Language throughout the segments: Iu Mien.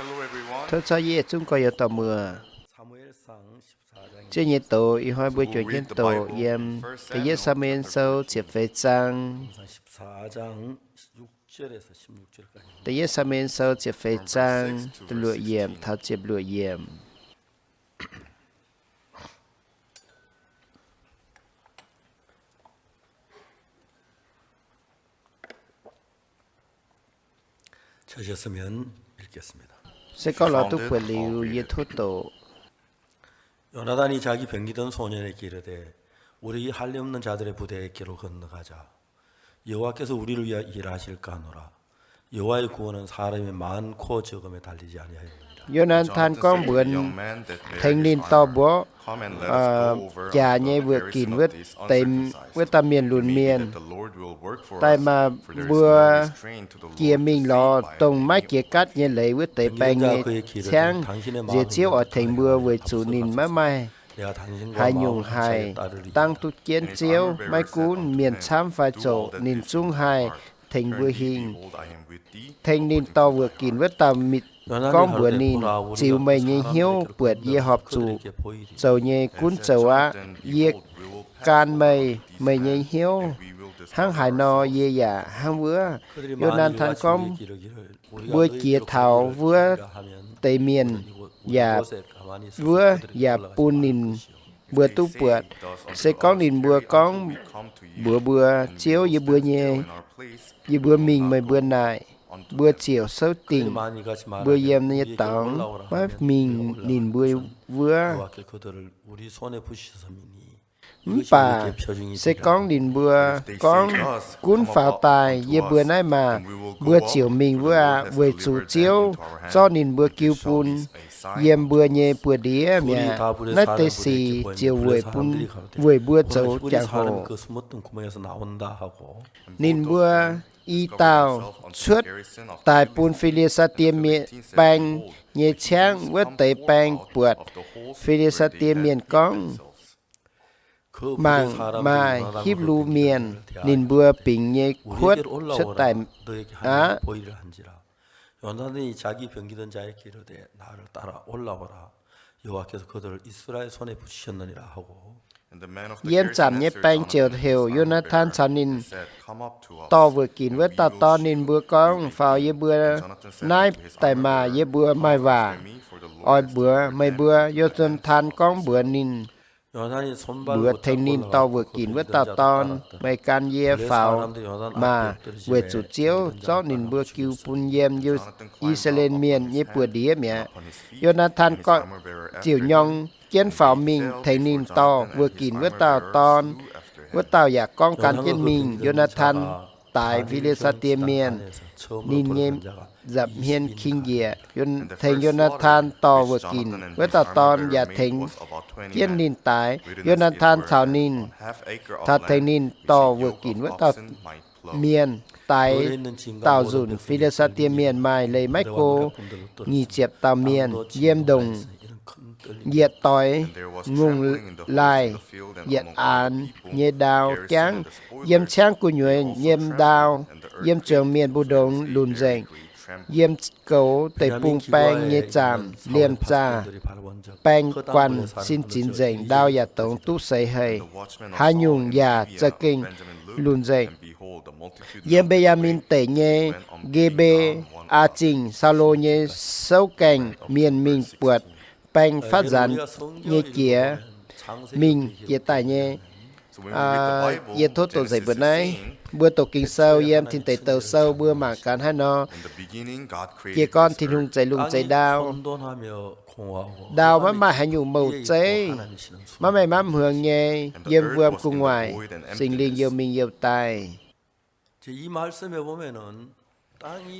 Tov caux yie yietc zungv gorx-youz dorh muoz. Ziouv nyei doz ih hnoi mbuo juangc jienv doqc yiem Da'yietv Saa^mu^en Sou ziepc feix zaang. Da'yietv Saa^mu^en Sou ziepc feix zaang, luoqc yiemc taux ziepc luoqc yiemc. Se gorngv lorz duqv buatc liuz, yie tov doqc. 요나단이 자기 병기던 소년에게 이르되, 우리 harlem-naang 자들의 부대에 기로 건너가자. 여호와께서 우리를 위하여 일하실까 하노라. 여호와의 구원은 사람이 많고 적음에 달리지 아니하였느니라. Yo^naa^tan gorngv mbuox tengx ninh dorh mbuox jaax nyei wuoqc ginc wuov deix, wuov dauh mienh lunx mienh, daaih maaih mbuo jiex mingh lorz dongh maiv jiex gaatv nyei leiz wuov deix baeng nyei ciangv. Nziex Ziouv oix tengx mbuo weic zuqc ninh maiv maaih haaix nyungc haih dangv duqv jienv Ziouv. Maiv gunv mienh camv fai zoqc, ninh zungv haih tengx mbuo hingh. Tengx ninh dorh wuoqc ginc wuov dauh gorngv mbuox ninh, ziux meih nyei hnyouv buatc yie horpc zuqc zoux nyei gunv zoux aqv. Yie gan meih, meih nyei hnyouv hnangv haaix nor yie yaac hnangv wuov. Yo^naa^tan gorngv, mbuo jiex taux wuov deix mienh yaac, wuov yaac bun ninh mbuo duqv buatc. Se gorngv ninh mbuo gorngv mbuox mbuo, Ziouv, yie mbuo nyei, yie mbuo mingh meih mbuo naaic, mbuo ziouc souv dingc mbuo yiem nyei dorngx maiv mingh ninh mbuo wuov. Mv baac se gorngv ninh mbuo gorngv, Gunv faaux daaih yie mbuo naaiv maah! Mbuo ziouc mingh wuov aqv, weic zuqc Ziouv zorqv ninh mbuo jiu bun yiem mbuo nyei buoz-ndiev mi'aqv. Naaiv deix sic ziouc weic bun, weic mbuo zoux jangx-hoc. Ninh mbuo i dauh cuotv daaih bun Fi^li^saa^die Mienh baeng nyei ciangv. Wuov deix baeng buatc Fi^li^saa^die Mienh gorngv, Mangc maah! Hipv^lu Mienh, ninh mbuo bingx nyei kuotv cuotv daaih aqv. Yiem zanc nyei baeng ziouc heuc Yo^naa^tan caux ninh dorh wuoqc ginc wuov dauh dorn. Ninh mbuo gorngv, Faaux yie mbuo naaiv daaih maah! Yie mbuo maaih waac oix mbuox meih mbuo. Yo^naa^tan gorngv mbuox ninh mbuox tengx ninh dorh wuoqc ginc wuov dauh dorn, Meih gan yie faaux maah! Weic zuqc Ziouv zorqv ninh mbuo jiu bun yiem I^saa^laa^en Mienh nyei buoz-ndiev mi'aqv. Yo^naa^tan ziouc nyorng jienv faaux mingh tengx ninh dorh wuoqc ginc wuov dauh dorn. Wuov dauh yaac gorngv gan jienv mingh. Yo^naa^tan daix Fi^li^saa^die Mienh, ninh nyei nza'hmien king njiec. Tengx Yo^naa^tan dorh wuoqc ginc wuov dauh dorn yaac tengx jienv ninh daix. Yo^naa^tan caux ninh, caux tengx ninh dorh wuoqc ginc wuov dauh mienh daix dauh nzunc Fi^li^saa^die Mienh maaih leih maiv go nyic ziepc dauh mienh. Yiem ndongc yietc doix ngongh laaih yietc aanx nyei ndau jangv, yiem ciangv gu'nyuoz nyei ndau, yiem zuangx mienh mbu'ndongx lunc nzengc. Yiem goux deic-bung-baeng nyei zaamc liemh zaah, baeng guanh sin zinx nzengc, ndau yaac dongz duqv seix haic. Haaix nyungc yaac za'gengh lunc nzengc. Yiem Mbe^yaa^min Deic nyei Ge^mbe^aa Zingh, Saulo nyei souv gaengh mienh mingh buatc baeng fatv nzaanx nyei jiex mingh jiex daaih nyei. Yie tov doqc nzengc mbuo naaiv. Mbuo doqc Ging-Sou yiem Tin Deic Douh Sou mbuo mangc gaax hnangv nor, jiez gorn Tin-Hungh zeix lungh zeix ndau. Ndau maiv maaih haaix nyungc mouc zeiv, maiv maaih mapv hmuangx nyei, yiem wuom gu'nguaaic, Singx Lingh youh mingh youh daaih.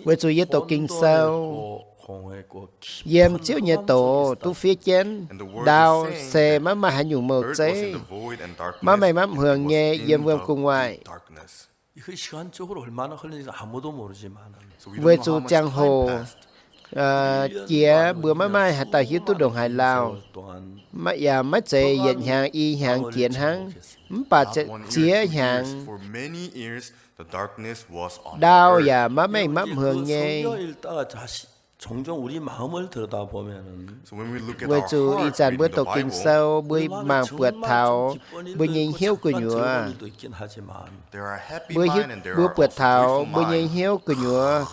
Weic zuqc yie doqc Ging-Sou, yiem Ziouv nyei doz duqv fiev jienv, ndau se maiv maaih haaix nyungc mouc zeiv, maiv maaih mapv hmuangx nyei, yiem wuom gu'nguaaic. Weic zuqc ziangh hoc jiex mbuo maiv maaih haaix dauh hiuv duqv ndongc haaix lauh. Yaac maiv zeiz yietc hnyangx i hnyangx jiex hnangv, mv baac ziex hnyangx ndau yaac maiv mengh mapv hmuangx nyei. Weic zuqc ih zanc mbuo doqc Ging-Sou, mbuo mangc buatc taux mbuo nyei hnyouv gu'nyuoz. Mbuo, mbuo buatc taux mbuo nyei hnyouv gu'nyuoz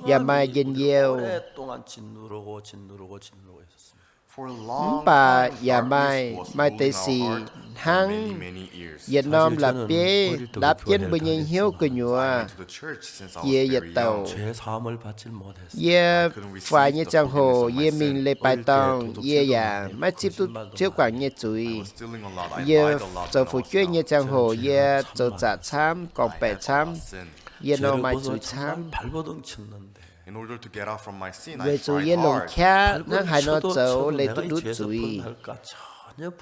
yaac maaih njien-youh. Mv baac yaac maaih, maaih deix sic hnangv yietc norm la'bieiv ndapv jienv mbuo nyei hnyouv gu'nyuoz jiex yietc douc. Yie faix nyei ziangh hoc yie mingh leiz-baaix dorngh, yie yaac maiv zipv duqv Ziouv guangc nyei zuiz. Yie zoux fu'jueiv nyei ziangh hoc yie zoux zaqc camv, gorngv-baeqc camv, yie nor maaih zuiz camv. Weic zuqc yie longc qaqv hnangv haaix nor zoux leiz duqv ndutv zuiz. Mv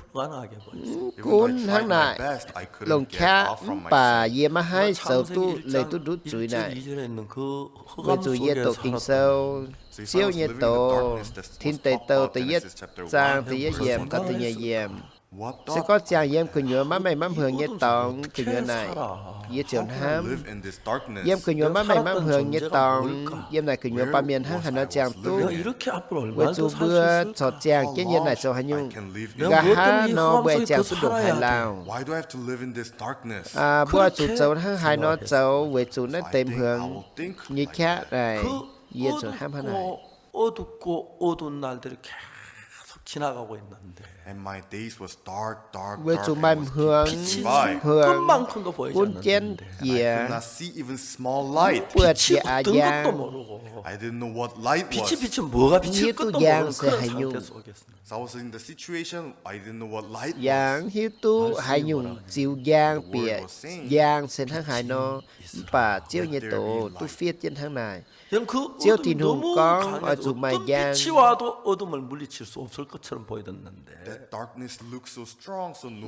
gunv hnangv naaic, longc qaqv mv baac yie maiv haih zoux duqv leiz duqv ndutv zuiz naaic. Weic zuqc yie doqc Ging-Sou, Ziouv nyei doz, Tin Deic Douh da'yietv zaang da'yietv yiemc taux da'nyeic yiemc. Se gorngv ziangh yiem gu'nyuoz maiv maaih maiv hmuangx nyei dorngx gu'nyuoz naaic, yie ziouc hnamv, yiem gu'nyuoz maiv maaih maiv hmuangx nyei dorngx, yiem naaic gu'nyuoz baamh mienh hnangv haaix nor ziangh duqv? Weic zuqc mbuo corc ziangh jienv yiem naaic zoux haaix nyungc? Nqa'haav nor mbuo aengx ziangh duqv ndongc haaix lauh? Mbuo oix zuqc zoux hnangv haaix nor zoux weic zuqc naaiv deix hmuangx nyei qaqv naaic? Yie ziouc hnamv hnangv naaic. Weic zuqc maaih hmuangx, hmuangx gunv jienv jiex, mv buatc jiex aax njang. Mv hiuv duqv njang se haaix nyungc. Yaac mv hiuv duqv haaix nyungc ziux njang bieqc njang se hnangv haaix nor. Mv baac Ziouv nyei doz duqv fiev jienv hnangv naaic. Ziouv Tin-Hungh gorngv oix zuqc maaih njang.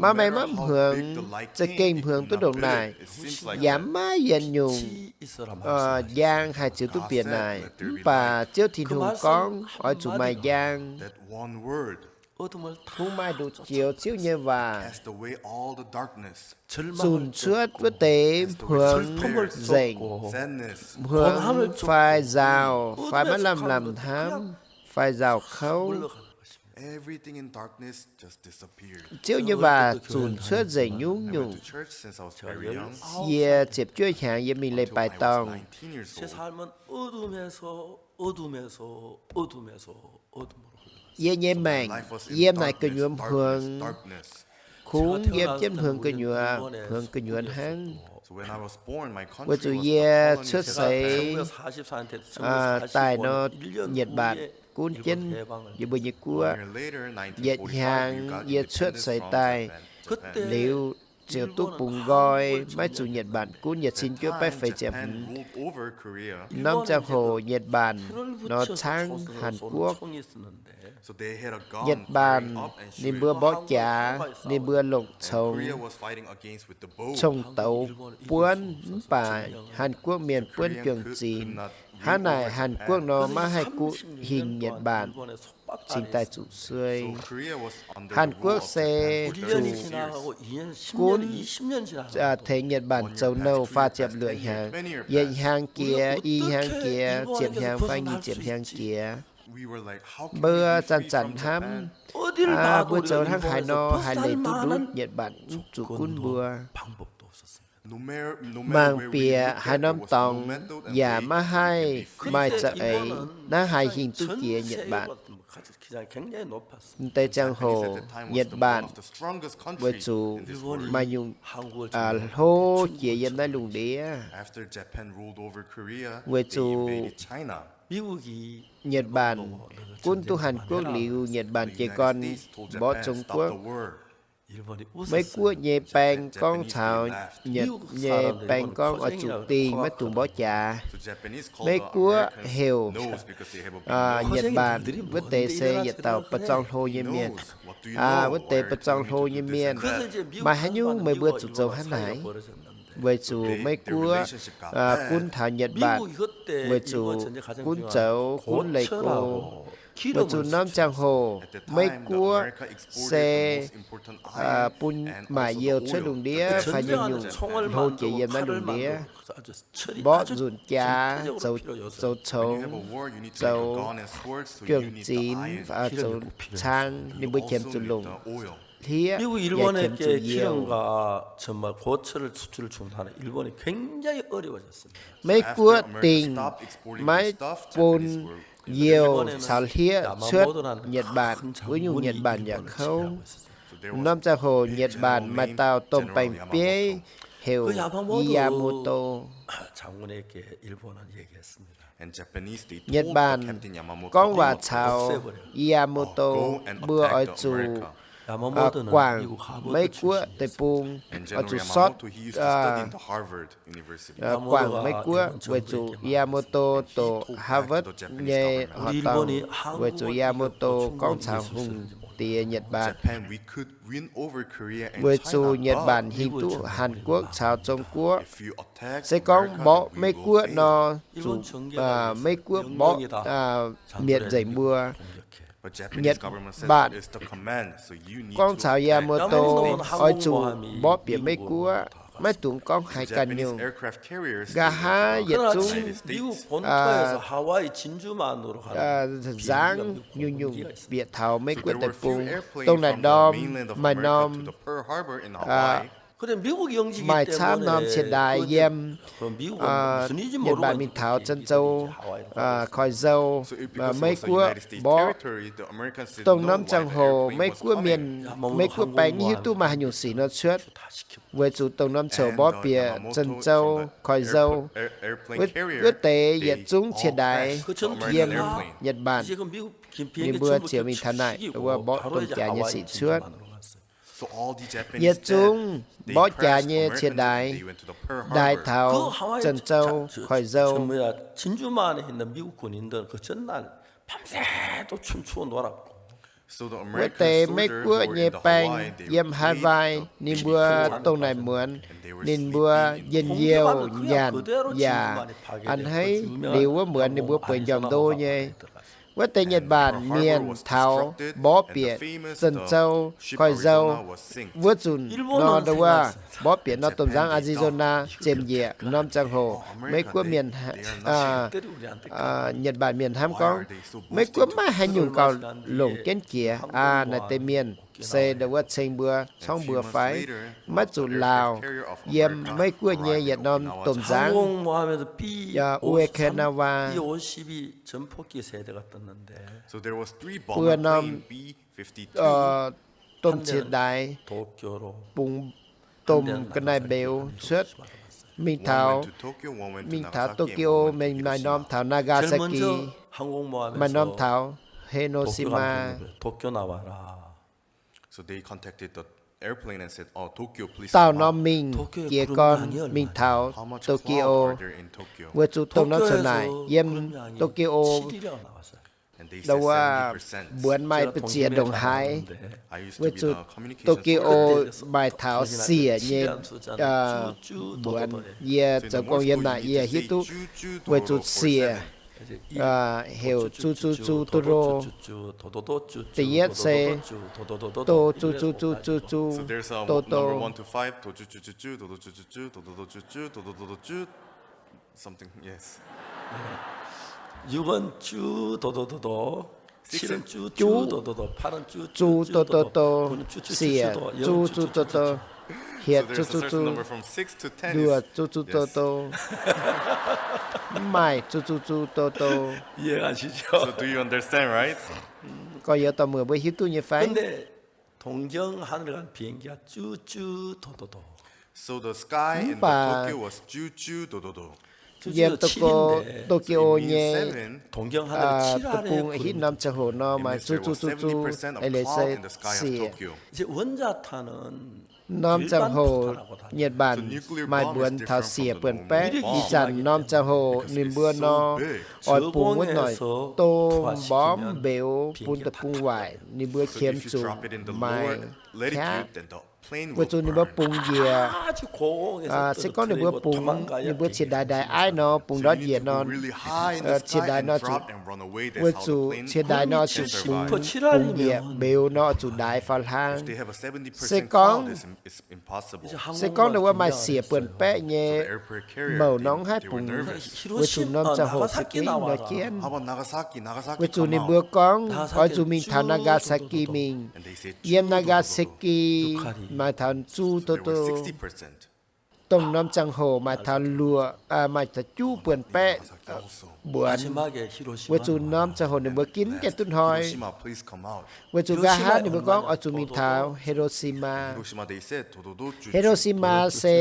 Maiv maaih maiv hmuangx, za'gengh hmuangx duqv ndongc naaic, yaac maiv maaih yietc nyungc njang haih ziux duqv bieqc naaic. Mv baac Ziouv Tin-Hungh gorngv oix zuqc maaih njang. Kungx maaih nduqc joux Ziouv nyei waac zunc cuotv wuov deix hmuangx nzengc, hmuangx fai nzauh fai maiv lamh lamh hnamv fai nzauh kouv. Ziouv nyei waac zunc cuotv nzengc nyungc-nyungc. Yie ziepc juov hnyangx yie mingh leiz-baaix dorngh. Yie nyei maengc yiem naaic gu'nyuoz hmuangx, kungx yiem jienv hmuangx gu'nyuoz, hmuangx gu'nyuoz hnangv. Weic zuqc yie cuotv seix daaih nor, Nhật Bản gunv jienv yie mbuo nyei guoqv. Yietc hnyangx yie cuotv seix daaih liuz, ziouc duqv bungx nqoi maiv zuqc Nhật Bản gunv yietc cin juov baeqv feix ziepc hmz. Norm ziangh hoc Nhật Bản nor caangv Hàn Quốc. Nhật Bản ninh mbuo mborqv jaax, ninh mbuo longc congx, cong-douz buonv, mv baac Hàn Quốc mienh buonv juang-zinx. Hnangv naaic Hàn Quốc nor maiv haih guv hingh Nhật Bản cingx daaih zuqc suei. Hàn Quốc se zuqc gunv tengx Nhật Bản zoux nouh faah ziepc luoqc hnyangx, yietc hnyangx jiex, i hnyangx jiex, ziepc hnyangx fai nyic ziepc hnyangx jiex. Mbuo zanc-zanc hnamv, mbuo zoux hnangv haaix nor haih leih duqv ndutv Nhật Bản zuqc gunv mbuo. Mangc bieqc haaix norm dorngx yaac maiv haih maaih za'eix hnangv haaix hingh duqv jiex Nhật Bản. Deix ziangh hoc Nhật Bản weic zuqc maaih nyungc hlo jiex yiem naaiv lungh ndiev, weic zuqc Nhật Bản gunv duqv Hàn Quốc liuz, Nhật Bản jiez gorn mborqv Trung Quốc. Meiv Guoqv nyei baeng gorngv caux Nhật nyei baeng gorngv oix zuqc dingh, maiv dungx mborqv jaax. Meiv Guoqv heuc Nhật Bản wuov deix se yietc dauh ba'zorng hlo nyei mienh. Wuov deix ba'zorng hlo nyei mienh, maaih haaix nyungc meih mbuo zuqc zoux hnangv naaic? Weic zuqc Meiv Guoqv gunv taux Nhật Bản, weic zuqc gunv zoux, gunv leih go. Weic zuqc norm ziangh hoc Meiv Guoqv se bun maaic youh cuotv lungh ndiev fai nyungc-nyungc hlo jiex yiem naaiv lungh ndiev, mborqv nzunc jaax, zoux congx, zoux juang-zinx, zoux cang, ninh mbuo qiemx zuqc longc hlieqv, yaac qiemx zuqc youh. Meiv Guoqv dingc maiv bun youh caux hlieqv cuotv Nhật Bản, wuov nyungc Nhật Bản yaac kouv. Norm ziangh hoc Nhật Bản maaih dauh domh baeng-bieiv heuc Yamamoto. Nhật Bản gorngv waac caux Yamamoto, mbuo oix zuqc guangc Meiv Guoqv deic-bung, oix zuqc sortv guangc Meiv Guoqv, weic zuqc Yamamoto doqc Harvard nyei horqc dorngh, weic zuqc Yamamoto gorngv caux hungh diex Nhật Bản, weic zuqc Nhật Bản hingh duqv Hàn Quốc caux Zong Guoqv. Se gorngv mborqv Meiv Guoqv nor, zuqc Meiv Guoqv mborqv mietc nzengc mbuo. Nhật Bản gorngv caux Yamamoto, oix zuqc mborqv bieqc Meiv Guoqv, maiv dungx gorngv haaix ganh nyungc. Nqa'haav yietc zungv nzangv nyungc-nyungc bieqc taux Meiv Guoqv deic-bung. Dongh naaic ndorm maaih norm maaih camv norm cie-ndaaix yiem Nhật Bản mingh taux Zunv Zou, Koi Zou, Meiv Guoqv mborqv. Dongh norm ziangh hoc Meiv Guoqv mienh, Meiv Guoqv baeng hiuv duqv maaih haaix nyungc sic nor cuotv, weic zuqc dongh norm ziangh hoc mborqv bieqc Zunv Zou, Koi Zou, wuov deix yietc zungv cie-ndaaix yiem Nhật Bản, ninh mbuo ziouc mingh taux naaic wuov mborqv domh jaax nyei sic cuotv. Yietc zungv mborqv jaax nyei cie-ndaaix, ndaaix taux Zunv Zou, Koi Zou. Wuov deix Meiv Guoqv nyei baeng yiem Hawaii, ninh mbuo dongh naaic muonz, ninh mbuo njien-youh nyanc yaac a'hneiv liuz wuov muonz ninh mbuo bueix njormh ndo nyei. Wuov deix Nhật Bản mienh taux mborqv bieqc Zunv Zou, Koi Zou, wuov nzunc nor ndau wuov mborqv bieqc norm domh nzangv Arizona ziepc njiec norm ziangh hoc Meiv Guoqv mienh, Nhật Bản mienh hnamv gorngv, Meiv Guoqv maiv haaix nyungc gauh longc jienv jiex aqv. Naaiv deix mienh se ndau wuov ceng mbuo, corngv mbuo fai? Maiv zuqc laauc yiem Meiv Guoqv nyei yietc norm domh nzangv, Okinawa. Buo norm domh cie-ndaaix bungx domh ga'naaiv-mbeux cuotv, mingh taux, mingh taux Tokyo, mingh maaih norm taux Nagasaki, maaih norm taux Hiroshima. Dauh norm mingh jiez gorn mingh taux Tokyo, weic zuqc dongh norm ziangh naaic yiem Tokyo ndau wuov mbuonx maaih ba'ziex ndongc haaix, weic zuqc Tokyo maaih taux siec nyei mbuonx. Yie zoux gong yiem naaic yie hiuv duqv weic zuqc siec heuc zu zu zu do do. Da'yietv se do zu zu zu zu zu do do. Juv, zu do do do, siec zu zu do do, hietc zu zu zu, nduoc zu zu do do, mv maaih zu zu zu do do. Gorx-youz dorh muoc mbuo hiuv duqv nyei fai? Mv baac yiem Tokyo nyei deic-bung hitv norm ziangh hoc nor maaih zu zu zu zu, eix leiz se siec. Norm ziangh hoc Nhật Bản maaih mbuonx taux siec buonc baeqv. Ih zanc norm ziangh hoc ninh mbuo nor oix bungx wuov noic domh mbormv mbeux bun deic-bung waaic, ninh mbuo qiemx zuqc maaih qaqv. Weic zuqc ninh mbuo bungx njiec, se gorngv ninh mbuo bungx, ninh mbuo ciex ndaix ndaix aiv nor, bungx ndortv njiec nor, ciex ndaix nor zuqc, weic zuqc ciex ndaix nor zuqc bungx, bungx njiec mbeux nor zuqc ndaix faaux hlang. Se gorngv, se gorngv ninh wuov maaih siec buonc baeqv nyei mouc nor mv haih bungx, weic zuqc norm ziangh hoc za'gengh nor jienv. Weic zuqc ninh mbuo gorngv oix zuqc mingh taux Nagasaki mingh. Yiem Nagasaki maaih taux zuqc, dongh norm ziangh hoc maaih taux luoqc, maaih taux juqv buonc baeqv mbuonx. Weic zuqc norm ziangh hoc ninh mbuo ginv gaengh duqv hnoi. Weic zuqc nqa'haav ninh mbuo gorngv oix zuqc mingh taux Hiroshima. Hiroshima se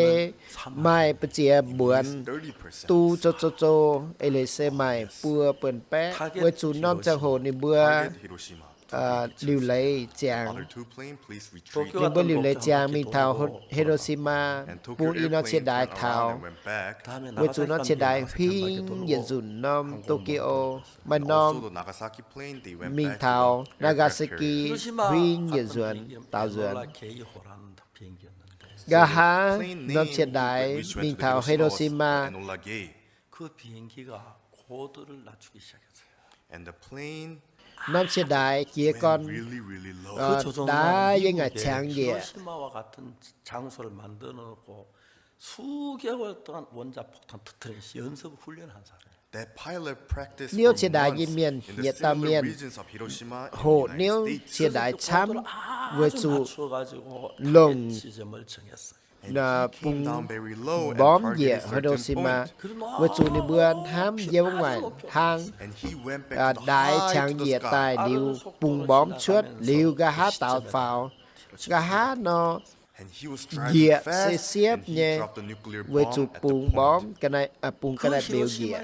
maaih ba'ziex mbuonx, duqv zoux zoux zoux eix leiz se maaih buo buonc baeqv. Weic zuqc norm ziangh hoc ninh mbuo liuc leiz ziangx. Ninh mbuo liuc leiz ziangx mingh taux Hiroshima, bun i norm ciex ndaix taux. Weic zuqc norm ciex ndaix huingv yietc nzunc norm Tokyo, maaih norm mingh taux Nagasaki huingv yietc nzuonx daaux nzuonx. Nqa'haav norm ciex ndaix mingh taux Hiroshima, norm ciex ndaix jiez gorn daaih yiem ngaengc ciangx njiec. Niouv ciex ndaix nyei mienh yietc dauh mienh hoqc niouv ciex ndaix camv weic zuqc longc bungx mbormv njiec Hiroshima, weic zuqc ninh mbuo hnamv yiem wuov waaic hlang, ndaix qangx njiec daaih liuz bungx mbormv cuotv liuz nqa'haav daaux faaux. Nqa'haav nor, njiec se siepv nyei, weic zuqc bungx mbormv, bungx ga'naaiv-mbeux njiec.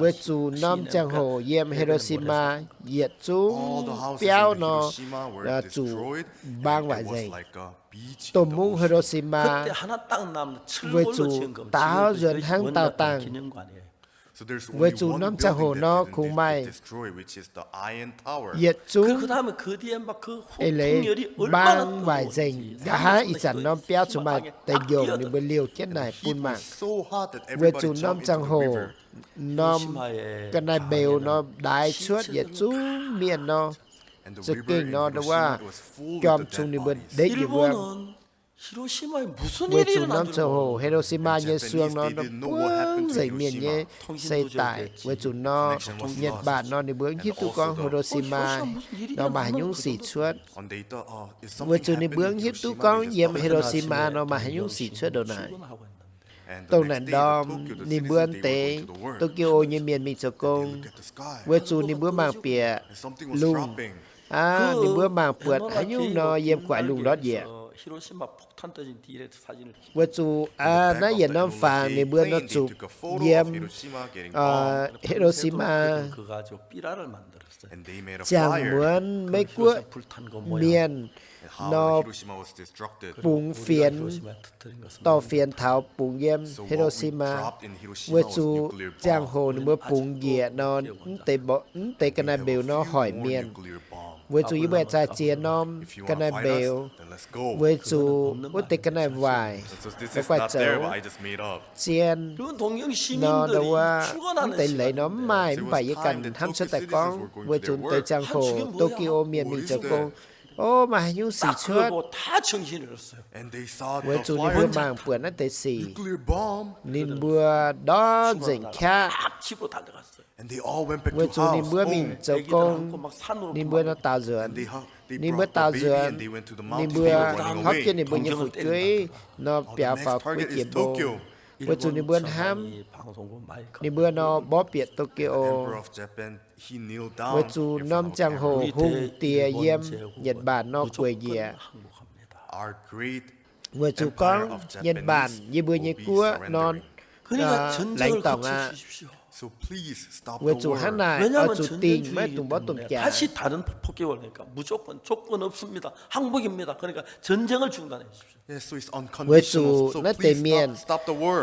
Weic zuqc norm ziangh hoc yiem Hiroshima yietc zungv biauv nor, zuqc mbaang waaic nzengc. Domh mungv Hiroshima weic zuqc daaux nzuonx hnangv daauh dangh. Weic zuqc norm ziangh hoc nor kungx maaih yietc zungv eix leiz mbaang waaic nzengc. Nqa'haav ih zanc norm biauv zuqc maaih deix njongc ninh mbuo liouh jienv naaic bun mangc. Weic zuqc norm ziangh hoc, norm ga'naaiv-mbeux nor ndaix cuotv yietc zungv mienh nor, za'gengh nor ndongc wuov jorm cungx ninh mbuo ndeiv njiec wuom. Weic zuqc norm ziangh hoc Hiroshima nyei suong nor, nor buangv nzengc mienh nyei sei daic. Weic zuqc nor, Nhật Bản nor ninh mbuo hiuv duqv gorngv Hiroshima nor maaih haaix nyungc sic cuotv. Weic zuqc ninh mbuo hiuv duqv gorngv yiem Hiroshima nor maaih haaix nyungc sic cuotv ndongc naaic. Dongh naaic ndorm ninh mbuo deix Tokyo nyei mienh mingh zoux gong, weic zuqc ninh mbuo mangc bieqc lungh, aa, ninh mbuo mangc buatc haaix nyungc nor yiem guaix lungh ndortv njiec. Weic zuqc, aa, naaiv yietc norm fangx ninh mbuo nor zuqc yiem Hiroshima ziangh muonz Meiv Guoqv mienh nor bungx fienx, dorh fienx taux bungx yiem Hiroshima. Weic zuqc ziangh hoc ninh mbuo bungx njiec nor, mv deix ga'naaiv-mbeux nor hoic mienh. Weic zuqc yie mbuo zaih ziex norm ga'naaiv-mbeux, weic zuqc wuov deix ga'naaiv-waaic la'guaih zoux zien nor, ndongc wuov mv deix leiz nor mv maaih, mv baac yie ganh hnamv cuotv daaih gorngv, weic zuqc deix ziangh hoc Tokyo mienh mingh zoux gong, o, maaih haaix nyungc sic cuotv. Weic zuqc ninh mbuo mangc buatc naaiv deix sic, ninh mbuo ndortv nzengc qaqv. Weic zuqc ninh mbuo mingh zoux gong, ninh mbuo nor daaux nzuonx. Ninh mbuo daaux nzuonx, ninh mbuo hopv jienv ninh mbuo nyei fu'jueiv nor biaux faaux gueiv jiex mbong. Weic zuqc ninh mbuo hnamv, ninh mbuo nor mborqv bieqc Tokyo. Weic zuqc norm ziangh hoc hungh diex yiem Nhật Bản nor gueic njiec. Weic zuqc gorngv Nhật Bản, yie mbuo nyei guoqv nor, laengz dorngc aqv. Weic zuqc hnangv naaic oix zuqc dingh maiv dungx mborqv domh jaax. Weic zuqc naaiv deix mienh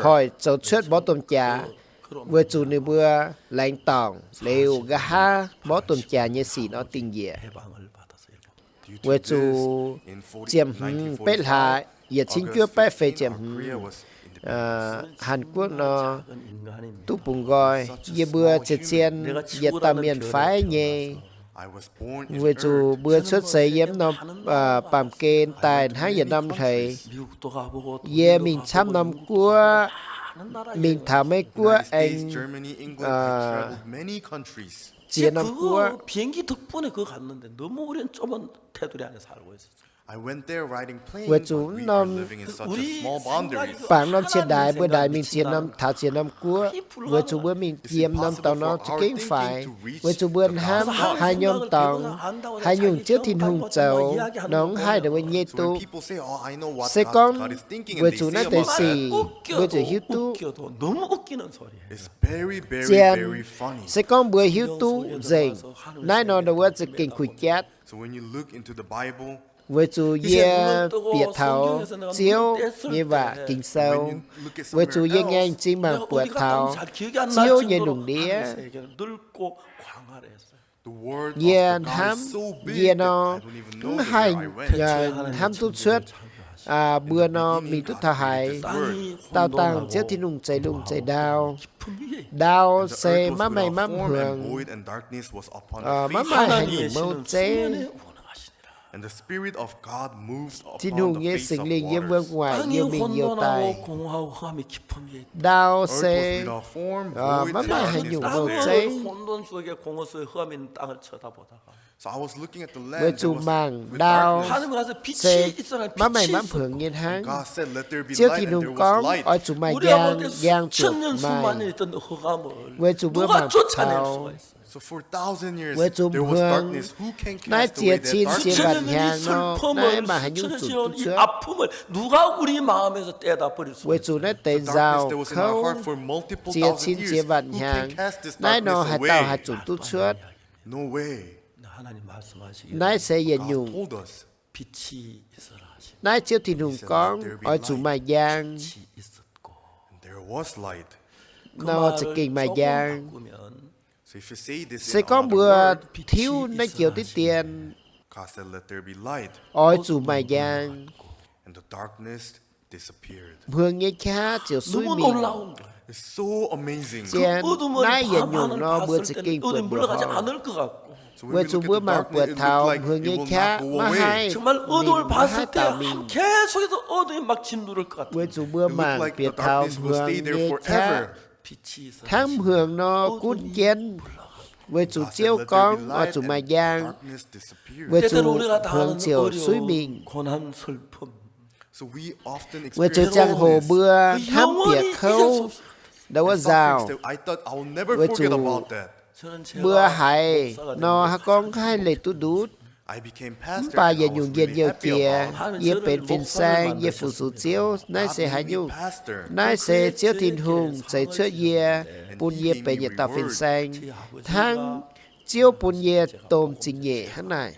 hoic zoux cuotv mborqv domh jaax. weic zuqc ninh mbuo laengz dorngc liuz nqa'haav mouz domh jaax nyei sic nor dingh njiec. Weic zuqc ziepc hmz betv hlaax, yietc cin juov baeqv feix ziepc hmz, Hàn Guoqv nor duqv bungx nqoi, yie mbuo zien-zien yietc dauh mienh faix nyei. Weic zuqc mbuo cuotv seix yiem norm baamh gen daaih hnangv yietc norm hleix. Yie mingh camv norm guoqv, mingh taux Meiv Guoqv aengx ziex norm guoqv. Weic zuqc norm bangc norm cien-ndaix mbuo ndaix mingh ziex norm, taux ziex norm guoqv, weic zuqc mbuo mingh yiem norm dorngx nor za'gengh faix. Weic zuqc mbuo hnamv haaix nyungc dorngx, haaix nyungc Ziouv Tin-Hungh zoux nor mv haih ndongc wuov nyei duqv. Se gorngv weic zuqc naaiv deix sic mbuo ziouc hiuv duqv. Zien, se gorngv mbuo hiuv duqv nzengc, naaiv nor ndongc wuov za'gengh kuh jatv. Weic zuqc yie bieqc taux Ziouv nyei waac Ging-Sou, weic zuqc yie ngaengc zingh mangc buatc taux Ziouv nyei lungh ndiev. Yie hnamv, yie nor mv haih hnamv duqv cuotv mbuo nor mingh duqv taux haaix. Daauh dangh Ziouv Tin-Hungh zeix lungh zeix ndau. Ndau se maiv maaih maiv hmuangx, maiv maaih haaix nyungc mouv zeiv. Tin-Hungh nyei Singx Lingh yiem wuov gu'nguaaic youh mingh youh daaih. Ndau se maiv maaih haaix nyungc mouv zeiv. Weic zuqc mangc ndau se maiv maaih maiv hmuangx nyei hnangv. Ziouv Tin-Hungh gorngv, oix zuqc maaih njang, njang zuqc maaih. Weic zuqc mbuo mangc taux, weic zuqc hmuangx naaiv ziex cin ziex waanc hnyangx nor, naaiv maaih haaix nyungc zunc duqv cuotv? Weic zuqc naaiv deix nzauh kouv ziex cin ziex waanc hnyangx, naaiv nor haaix dauh haih zunc duqv cuotv? Naaiv se yietc nyungc. Naaiv Ziouv Tin-Hungh gorngv, oix zuqc maaih njang, nor za'gengh maaih njang. Se gorngv mbuo tiuv naaiv joux diqv dien, oix zuqc maaih njang, hmuangx nyei qaqv ziouc suiv mingh. Zien, naaiv yietc nyungc nor mbuo za'gengh buatc mbuoqc horngh. Weic zuqc mbuo mangc buatc taux hmuangx nyei qaqv maiv haih, ninh maiv haih daaux mingh. Weic zuqc mbuo mangc bieqc taux hmuangx nyei qaqv hnangv hmuangx nor gunv jienv. Weic zuqc Ziouv gorngv oix zuqc maaih njang, weic zuqc hmuangx ziouc suiv mingh. Weic zuqc ziangh hoc mbuo hnamv bieqc kouv ndau wuov nzauh, weic zuqc mbuo haiz nor haaix gorngv maiv haih leih duqv ndutv. Mv baac yietc nyungc njien-youh jiex, yie benx fin-saeng, yie fu-sux Ziouv, naaiv se haaix nyungc? Naaiv se Ziouv Tin-Hungh zeix cuotv yie, bun yie benx yietc dauh fin-saeng, hnangv Ziouv bun yie domh zingh nyeic hnangv naaic.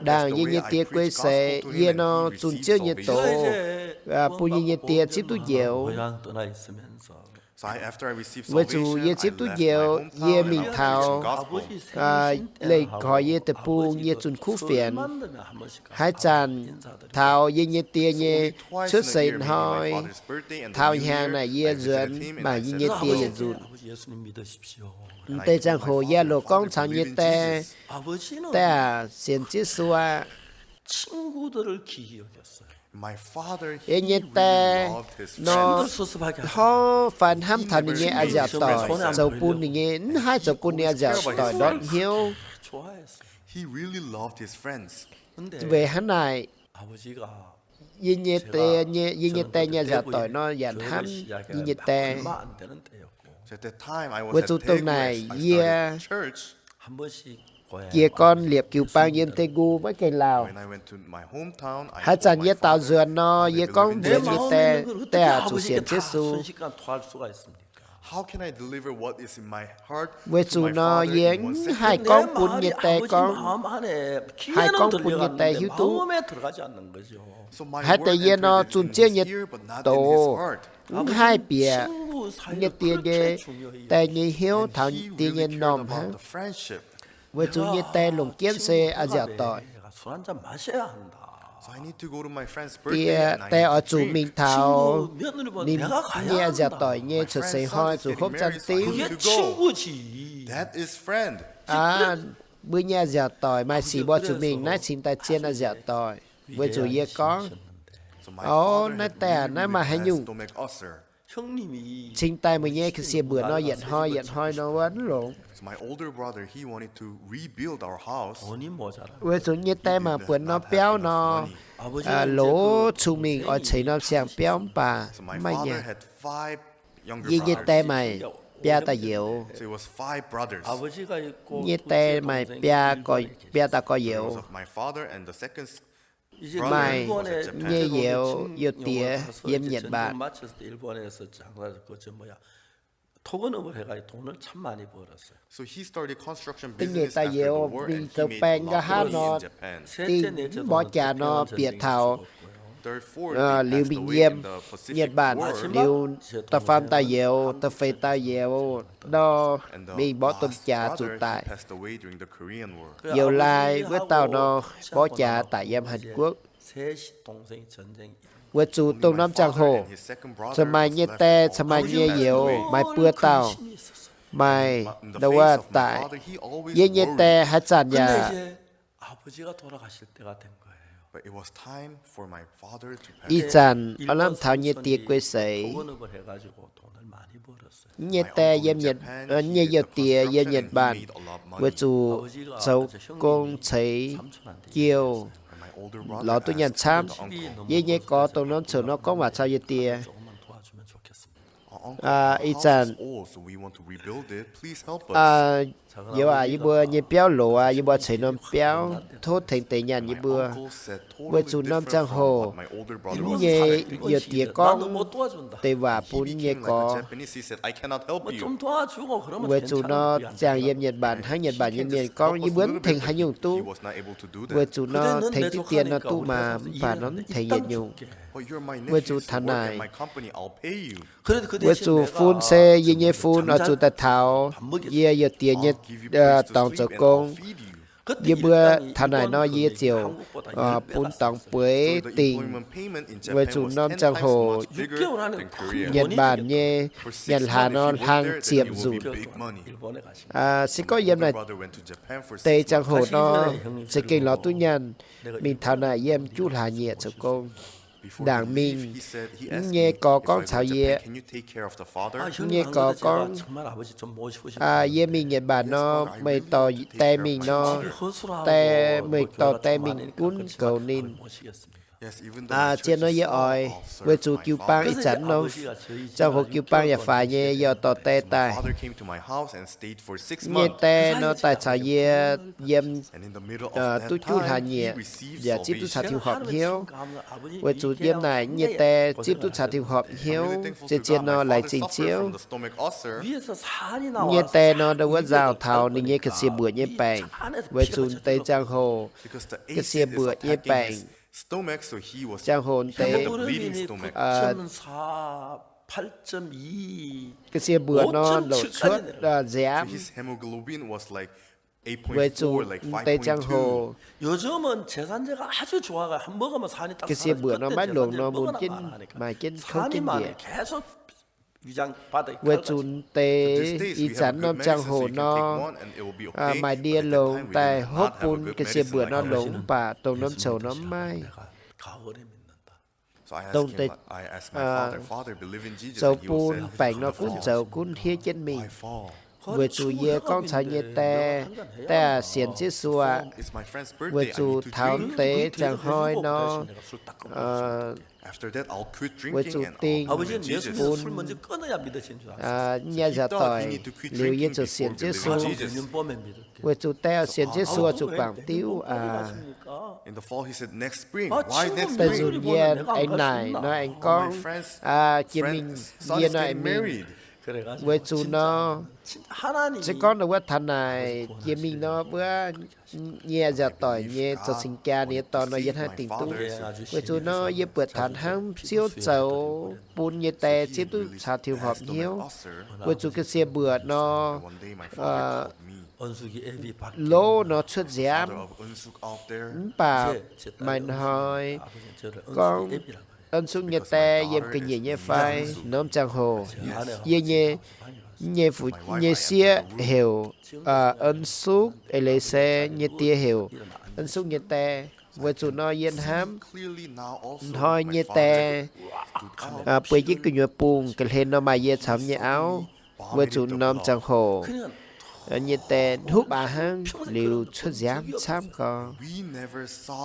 Ndaangc yie nyei die guei seix, yie nor zunh Ziouv nyei doz, bun yie nyei die zipv duqv njoux. Weic zuqc yie zipv duqv njoux, yie mingh taux, leih gorx yie deic-bung, yie zunh kuv fienx. Haaix zanc taux yie nyei die nyei cuotv seix hnoi, taux hnyangx naaic yie nzuonx mangc yie nyei die yietc nzunc. M'deix ziangh hoc yie loc gorngv caux yie nyei die, Die aac, sienx Ziouv Yesu aqv. Yie nyei die nor, hnangv fai hnamv taux ninh nyei a'nziaauc doic, zoux bun ninh nyei, mv haih zoux bun ninh a'nziaauc doic ndortv hnyouv. Weic hnangv naaic, yie nyei die nyei, yie nyei die nyei a'nziaauc doic nor yaac hnamv yie nyei die. Weic zuqc dongh naaic yie jiez gorn liepc jiu-baang yiem Daegu maiv gaengh lauh. Haaix zanc yie daaux nzuonx nor, yie gorngv mbuox yie nyei die, Die aac, zuqc sienx Ziouv Yesu. Weic zuqc nor yie mv haih gorngv bun yie nyei die gorngv, haih gorngv bun yie nyei die hiuv duqv. Haaix deix yie nor zunh Ziouv nyei doz, mv haih bieqc nyei die nyei, die nyei hnyouv taux die nyei m'normh hnangv. Weic zuqc nyei die longc jienv se a'nziaauc doic. Die, die oix zuqc mingh taux ninh nyei a'nziaauc doic nyei cuotv seix hnoi zuqc hopv zanc diuv. Aav, mbuo nyei a'nziaauc doic maaih sic mbuo zuqc mingh naaiv cingx daaih zien a'nziaauc doic. Weic zuqc yie gorngv, O, naaiv die aac, naaiv maaih haaix nyungc cingx daaih meih nyei ga'sie mbuoqc nor yietc hnoi yietc hnoi nor wuov longx. Weic zuqc nyei die mangc buonc norm biauv nor, loz cun-mingh oix ceix norm siang-biauv mv baac mv maaih nyanc. Yie nyei die maaih biaa da'youz. Nyei die maaih biaa dauh gorx-youz. Maaih nyei youz, youz diex yiem Nhật Bản. Da'nyeic da'youz mingh zoux baeng nqa'haav nor, dingh mborqv jaax nor bieqc taux liuz mingh yiem Nhật Bản, liuz da'faam da'youz, da'feix da'youz nor, mingh mborqv domh jaax zuqc daic. Youz laai wuov dauh nor, mborqv jaax daic yiem Hàn Quốc. Weic zuqc dongh norm ziangh hoc, cin-maaih nyei die, cin-maaih nyei youz, maaih buo dauh maaih ndau wuov daic. Yie nyei die haaix zanc yaac ih zanc oix lamh taux nyei die guei seix. Nyei die yiem, nyei youz diex yiem Nhật Bản, weic zuqc zoux gong ceix jiu lorz duqv nyaanh camv. Yie nyei gorx dongh norm coux nor gorngv waac caux yie die, Ih zanc youz aac, yie mbuo nyei biauv loz aqv, yie mbuo ceix norm biauv, tov tengx deix nyaanh yie mbuo. Weic zuqc norm ziangh hoc nyei youz diex gorngv deix waac bun nyei gorx. Weic zuqc nor ziangh yiem Nhật Bản hnangv Nhật Bản nyei mienh gorngv, yie mbuo mv tengx haaix nyungc duqv. Weic zuqc nor tengx diqv dien nor duqv maah, mv baac nor mv tengx yietc nyungc. Weic zuqc taux naaic, weic zuqc fun se yie nyei fun oix zuqc daaih taux yie youz diex nyei dorngx zoux gong. Yie mbuo taux naaic nor yie ziouc bun dorngx bueix dingc. Weic zuqc norm ziangh hoc Nhật Bản nyei nyanc hlaax nor hlang ziepc nzunc. Se gorngv yiem naaic deix ziangh hoc nor, za'gengh lorz duqv nyaanh, mingh taux naaic yiem juqv hlaax nyieqc zoux gong. Ndaangc mingh, mv nyei gorx gorngv caux yie, mv nyei gorx gorngv, Yie mingh Nhật Bản nor, meih dorh die mingh nor, die, meih dorh die mingh gunv goux ninh. Zien nor yie oix, weic zuqc jiu-baang ih zanc nor, ziangh hoc jiu-baang yaac faix nyei, yie oix dorh die daaih. Mv nyei die nor daaih caux yie yiem duqv juqv hlaax nyieqc, yaac zipv duqv caux Tin-Hungh horpc hnyouv. Weic zuqc yiem naaic mv nyei die zipv duqv caux Tin-Hungh horpc hnyouv, zien-zien nor laengz zingh Ziouv. Mv nyei die nor ndau wuov nzauh taux ninh nyei ga'sie mbuoqc nyei baengc, weic zuqc deix ziangh hoc ga'sie mbuoqc nyei baengc, ziangh hoc deix ga'sie mbuoqc nor longc cuotv nziaamv. Weic zuqc deix ziangh hoc ga'sie mbuoqc nor maiv longx nor mun jienv maaih jienv kouv jienv njiec. Weic zuqc deix ih zanc norm ziangh hoc nor, maaih ndie longx daaih hopv bun ga'sie mbuoqc nor longx, mv baac dongh norm coux nor mv maaih. Dongh deix zoux bun baengc nor gunv zoux gunv hiev jienv mingh. Weic zuqc yie gorngv caux nyei die, Die aah, sienx Yesu aqv. Weic zuqc taux deix ziangh hnoi nor, weic zuqc dingh bun nyei nziaauc doic liuz yie ziouc sienx Yesu. Weic zuqc die oix sienx Yesu oix zuqc guangc diuv aqv. Da'nzunc yie aengx naaic nor aengx gorngv, Jiex mingh, yie nor aengx mingh. Weic zuqc nor, se gorngv ndau wuov taux naaic jiex mingh nor, wuov nyei nziaauc doic nyei zoux cing jaa ninh nyei dorn nor yie hnangv dingc duqv. Weic zuqc nor yie buatc taux hnangv Ziouv zoux bun nyei die zieqv duqv caux tiux horpc hnyouv. Weic zuqc ga'sie mbuoqc nor, lov nor cuotv nziaamv. Mv baac maaih hnoi gorngv Ân Súc nyei die yiem ga'nyiec nyei fai? Norm ziangh hoc yie nyei, nyei fu, nyei sieqv heuc Ân Súc, eix leiz se nyei die heuc Ân Súc nyei die. Weic zuqc nor yie hnamv hnoi nyei die bueix jienv gu'nyuoz bungh ga'hlen nor maaih yie caux nyei auv. Weic zuqc norm ziangh hoc nyei die hopv aqv hnangv liuz cuotv nziaamv camv gorx.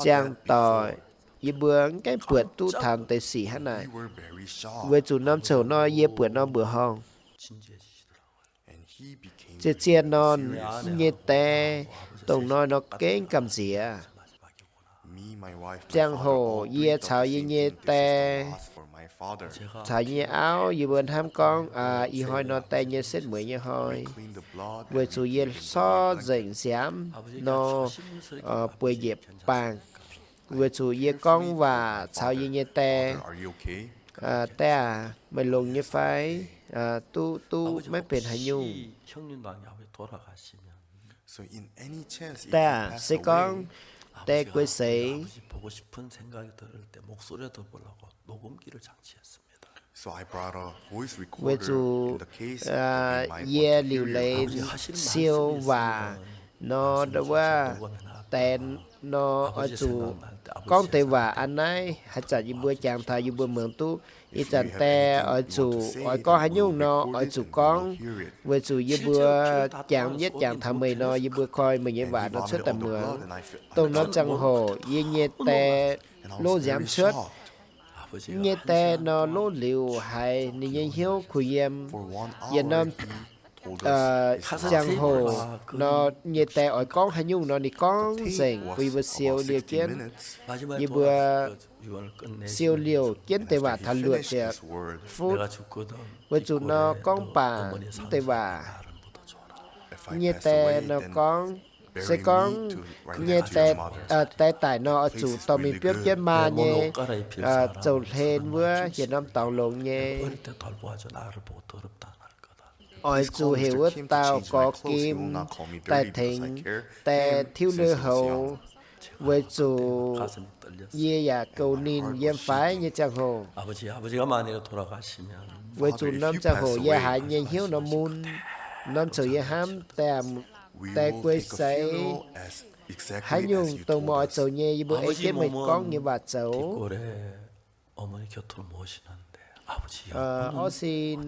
Ziangh doic yie mbuo mv gaengh buatc duqv taux deix sic hnangv naaic. Weic zuqc norm ziangh hoc nor yie buatc norm mbuoqc horngh. Zien-zien nor, nyei die dongh hnoi nor gengh gamh nziex. Ziangh hoc yie caux yie nyei die caux yie nyei auv, yie mbuo hnamv gorngv, ih hnoi nor die nyei setv mueiz nyei hnoi, weic zuqc yie sortv nzengc nziaamv nor, bueix njiec baangh, weic zuqc yie gorngv waac caux yie nyei die, Die aac, meih longx nyei fai? Duqv, duqv, maiv benx haaix nyungc. Die aac, se gorngv die guei seix, weic zuqc yie liuc leiz siou waac nor, ndau wuov die nor oix zuqc gorngv deix waac aqv. Naaiv haaix zanc yie mbuo jangx taux yie mbuo muangx duqv. Ih zanc die oix zuqc oix gorngv haaix nyungc nor oix zuqc gorngv, weic zuqc yie mbuo jangx yietv jangx taux meih nor, yie mbuo koi meih nyei waac nor cuotv daaih muangx. Dongh norm ziangh hoc yie nyei die loz nziaamv cuotv. Nyei die nor loz liuz haiz ninh nyei hnyouv kuh yiem. Yietc norm ziangh hoc nor nyei die oix gorngv haaix nyungc nor ninh gorngv nzengc bun yie mbuo siou liouh jienv. Yie mbuo siou liouh jienv deix waac taux luoqc ziepc funv. Weic zuqc nor gorngv baac mv deix waac nyei die nor gorngv, se gorngv nyei die daic nor oix zuqc dorh mingh biopv jienv maa nyei zoux hlen wuov yietc norm dorngx longx nyei. Oix zuqc heuc wuov dauh gorx gim daaih tengx die tiuv lui-houx, weic zuqc yie yaac goux ninh yiem faix nyei ziangh hoc. Weic zuqc norm ziangh hoc yie haiz nyei hnyouv nor mun. Norm ziangh hoc yie hnamv die, die guei seix, haaix nyungc dongh meih oix zoux nyei, yie mbuo ei jienv meih gorngv nyei waac zoux. Orv sin,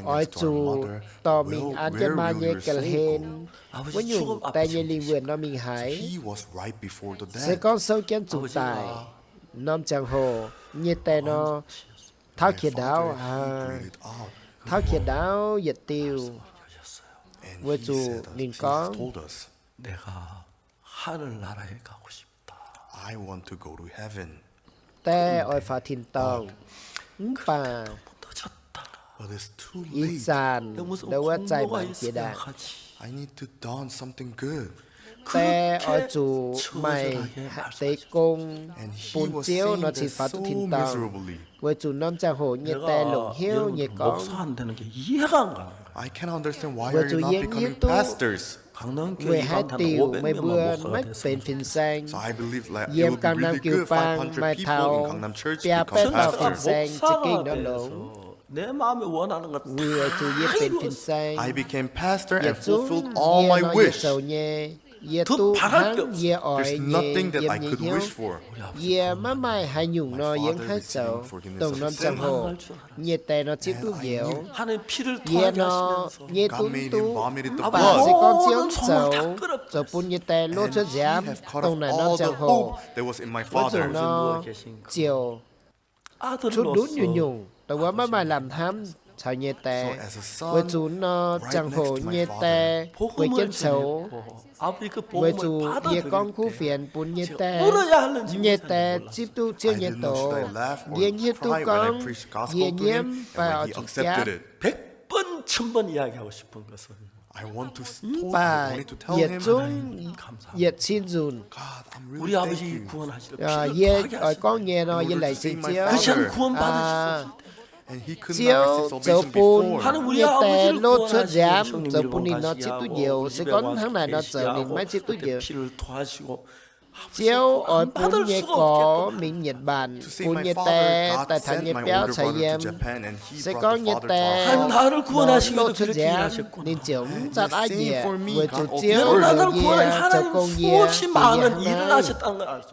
oix zuqc dorh mingh an jienv maa nyei ga'hlen. Wuov nyungc die nyei lingh wuonh nor mingh haiz. Se gorngv souv jienv zuqc daic, norm ziangh hoc nyei die nor tauv qiex ndaauv, tauv qiex ndaauv yietc diuh, weic zuqc ninh gorngv, Die oix faaux tin-dorngh, mv baac ih zanc ndau wuov zaih maanc jiex ndaangc. Die oix zuqc maaih deix gong bun Ziouv nor cingx faaux duqv tin-dorngh, weic zuqc norm ziangh hoc nyei die longc hnyouv nyei gorngv, weic zuqc yie mv hiuv duqv weic haaix diuc meih mbuo maiv benx fin-saeng. Yiem Gangnam jiu-baang maaih taux biaa baeqv dauh fin-saeng za'gengh nor longx. Weic zuqc yie benx fin-saeng, yietc zungv yie nor yie zoux nyei, yie duqv hnangv yie oix nyei yiem nyei hnyouv. Yie maiv maaih haaix nyungc nor yie mv haih zoux. Dongh norm ziangh hoc nyei die nor zipv duqv njoux. Yie nor nyei duqv mv duqv, mv baac se gorngv Ziouv zoux, zoux bun nyei die loz cuotv nziaamv, dongh naaic norm ziangh hoc wuov nzunc nor ziouc cuotv ndutv nyungc-nyungc, dongh wuov maiv maaih lamh hnamv. caux nyei die. Weic zuqc nor ziangh hoc nyei die bueix jienv coux, weic zuqc yie gorngv kuv fienx bun nyei die, nyei die zipv duqv Ziouv nyei doz. Yie hiuv duqv gorngv yie nyiemv fai oix zuqc jatv. Mv baac yietc zungv yietc cin nzunc, yie oix gorngv nyei nor, yie laengz zingh Ziouv. Ziouv zoux bun nyei die lotv cuotv nziaamv, zoux bun ninh nor zipv duqv njoux. Se gorngv hnangv naaic nor zoux ninh maiv zipv duqv njoux. Ziouv oix bun nyei gorx mingh Nhật Bản, bun nyei die daaih taux nyei biauv caux yiem. Se gorngv nyei die lotv cuotv nziaamv, ninh ziouc mv zatv aqv njiec, weic zuqc Ziouv njoux yie, zoux gong yie, bieqc yie hnangv naaiv.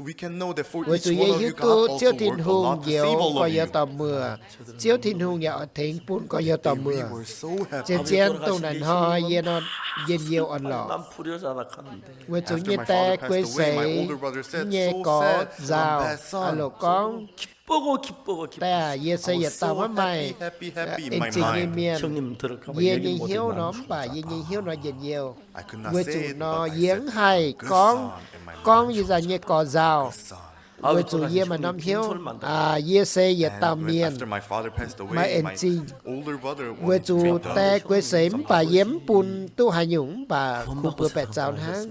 Weic zuqc yie hiuv duqv Ziouv Tin-Hungh njoux gorx-youz dorh muoc. Ziouv Tin-Hungh yaac oix tengx bun gorx-youz dorh muoc. Zien-zien dongh naaiv hnoi yie nor njien-youh orn-lorqc, weic zuqc nyei die guei seix, nyei gorx nzauh, aa loc gorngv, Die aac, yie se yietc dauh maiv maaih en-zingh nyei mienh. Yie nyei hnyouv nor, mv baac yie nyei hnyouv nor njien-youh, weic zuqc nor yie mv haih gorngv, gorngv yie nzauh nyei gorx nzauh, weic zuqc yie maaih norm hnyouv, yie se yietc dauh mienh maaih en-zingh. Weic zuqc die guei seix mv baac yie mv bun duqv haaix nyungc, mv baac kungx mbuo baeqc zaux hnangv.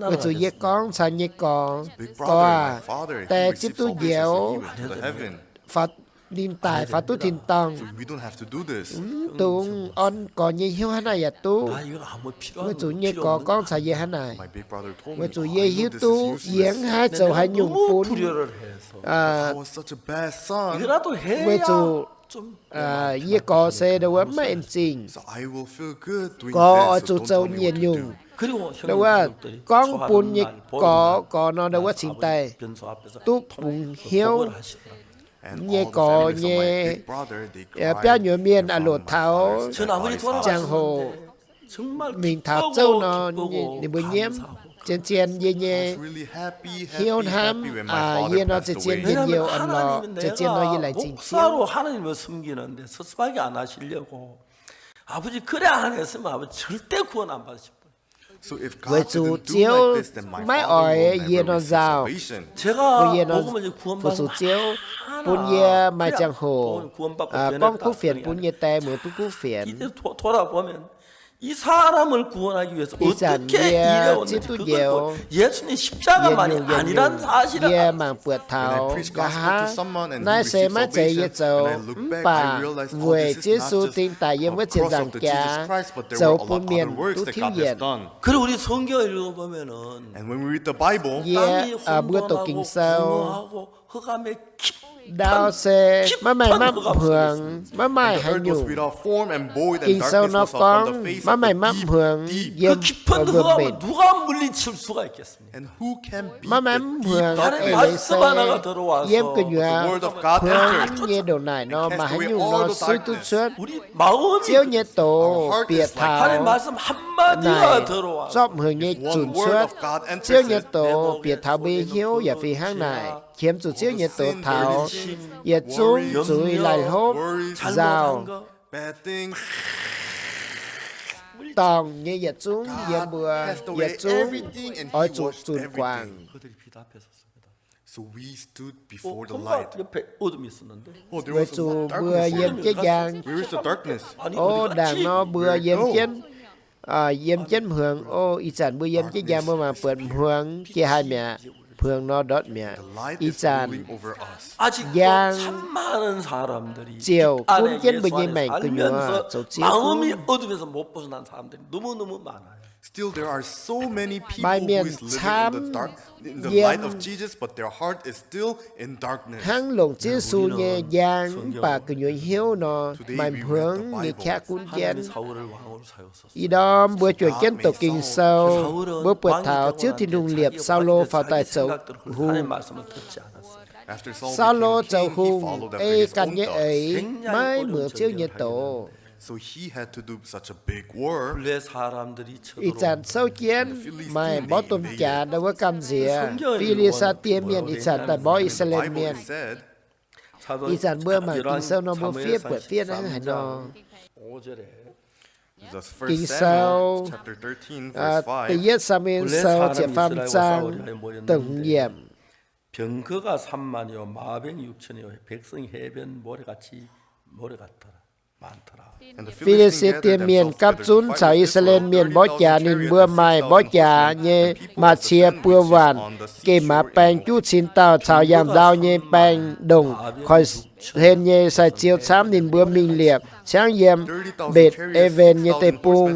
Weic zuqc yie gorngv caux nyei gorx, Gorx aac, die zipv duqv njoux, ninh daic faaux duqv tin-dorngh. Mv dungx orn gorx nyei hnyouv hnangv naaiv yaac duqv. Weic zuqc nyei gorx gorngv caux yie hnangv naaic, weic zuqc yie hiuv duqv yie mv haih zoux haaix nyungc bun, weic zuqc yie gorx se ndau wuov mv maaih en-zingh. Gorx oix zuqc zoux yietc nyungc ndau wuov gorngv bun nyei gorx, gorx nor ndau wuov cingx daaih duqv bungx hnyouv. Nyei gorx nyei biauv nyuoz mienh aac, loc taux ziangh hoc mingh taux zouv nor, ninh mbuo nyiemv. Zien-zien yie nyei hnyouv hnamv, yie nor zien-zien njien-youh orn-lorqc, zien-zien nor yie laengz zingh Ziouv. Weic zuqc Ziouv maiv oix yie nor nzauh, bun yie nor fu-sux Ziouv, bun yie maaih ziangh hoc gorngv kuv fienx bun nyei die muangx duqv kuv fienx. Ih zanc yie zipv duqv njoux yietc nyungc yietc nyungc, yie mangc buatc taux nqa'haav naaiv se maiv zeiz yie zoux, mv baac weic Ziouv Yesu dingh daic yiem wuov ziepc nzaangc jaax zoux bun mienh duqv tiuv yienc. Yie, mbuo doqc Ging-Sou, ndau se maiv maaih mapv hmuangx, maiv maaih haaix nyungc. Ging-Sou nor gorngv maiv maaih mapv hmuangx yiem wuom-mbenc. Maiv maaih mapv hmuangx eix leiz se yiem gu'nyuoz hmuangx nyei ndongc naaic nor, maaih haaix nyungc nor suiv duqv cuotv. Ziouv nyei doz bieqc taux naaic zorqv hmuangx nyei zunc cuotv. Ziouv nyei doz bieqc taux mbuo nyei hnyouv yaac fih hnangv naaic. Qiemx zuqc Ziouv nyei doz taux, yietc zungv zuiz, laih hlopv, nzauh, dorngc nyei yietc zungv yiem mbuo, yietc zungv oix zuqc zunc guangc. Weic zuqc mbuo yiem jienv njang. O, ndaangc nor mbuo yiem jienv, yiem jienv hmuangx. O, ih zanc mbuo yiem jienv njang, mbuo mangc buatc hmuangx jiex haaix mi'aqv. Hmuangx nor ndortv mi'aqv. Ih zanc njang ziouc gunv jienv mbuo nyei maengc gu'nyuoz zoux ziex gunv. Maaih mienh camv yiem hnangv longc Ziouv Yesu nyei njang, mv baac gu'nyuoz hnyouv nor maaih hmuangx nyei qaqv gunv jienv. Ih ndorm mbuo juangc jienv doqc Ging-Sou, mbuo buatc taux Ziouv Tin-Hungh liepc Saulo faaux daaih zoux hungh. Saulo zoux hungh ei ganh nyei eix maiv muangx Ziouv nyei doz. Ih zanc souv jienv maaih mborqv domh jaax ndau wuov gamh nziex, Fi^li^saa^die Mienh ih zanc daaih mborqv I^saa^laa^en Mienh. Ih zanc mbuo mangc Ging-Sou nor mbuo fiev buatc fiev hnangv haaix nor. Ging-Sou, da'yietv Saa^mu^en Sou ziepc faam zaang da'hmz yiemc. Fi^li^saa^die Mienh gapv zunv caux I^saa^laa^en Mienh mborqv jaax. Ninh mbuo maaih mborqv jaax nyei maaz-cie buo waanc, geh maaz baeng juqv cin dauh caux yangh ndau nyei baeng ndongc koiv-hlen nyei sai-ziou camv. Ninh mbuo mingh liepc ciangv yiem Mbetc^e^wen nyei deic-bung,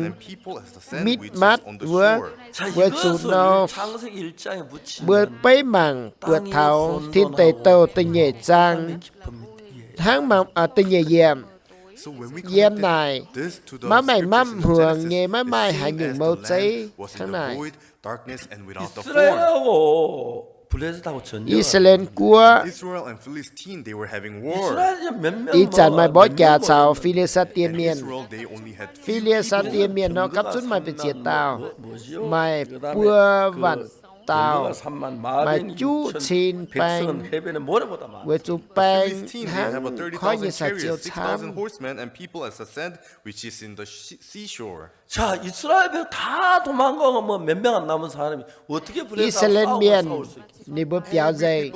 Mitv^matv wuov, weic zuqc nor mbuo beiv mangc buatc taux Tin Deic Douh da'nyeic zaang hnangv, da'nyeic yiemc. Yiem naaic maiv maengc maiv hmuangx nyei, maiv maaih haaix nyungc mou zeiv hnangv naaic. I^saa^laa^en Guoqv, ih zanc maaih mborqv jaax caux Fi^li^saa^die Mienh. Fi^li^saa^die Mienh nor gapv zunv maaih biez ziex dauh, maaih buo waanc dauh, maaih juqv cin baeng, weic zuqc baeng hnangv koiv nyei sai-ziou camv. I^saa^laa^en Mienh ninh mbuo biaux nzengc,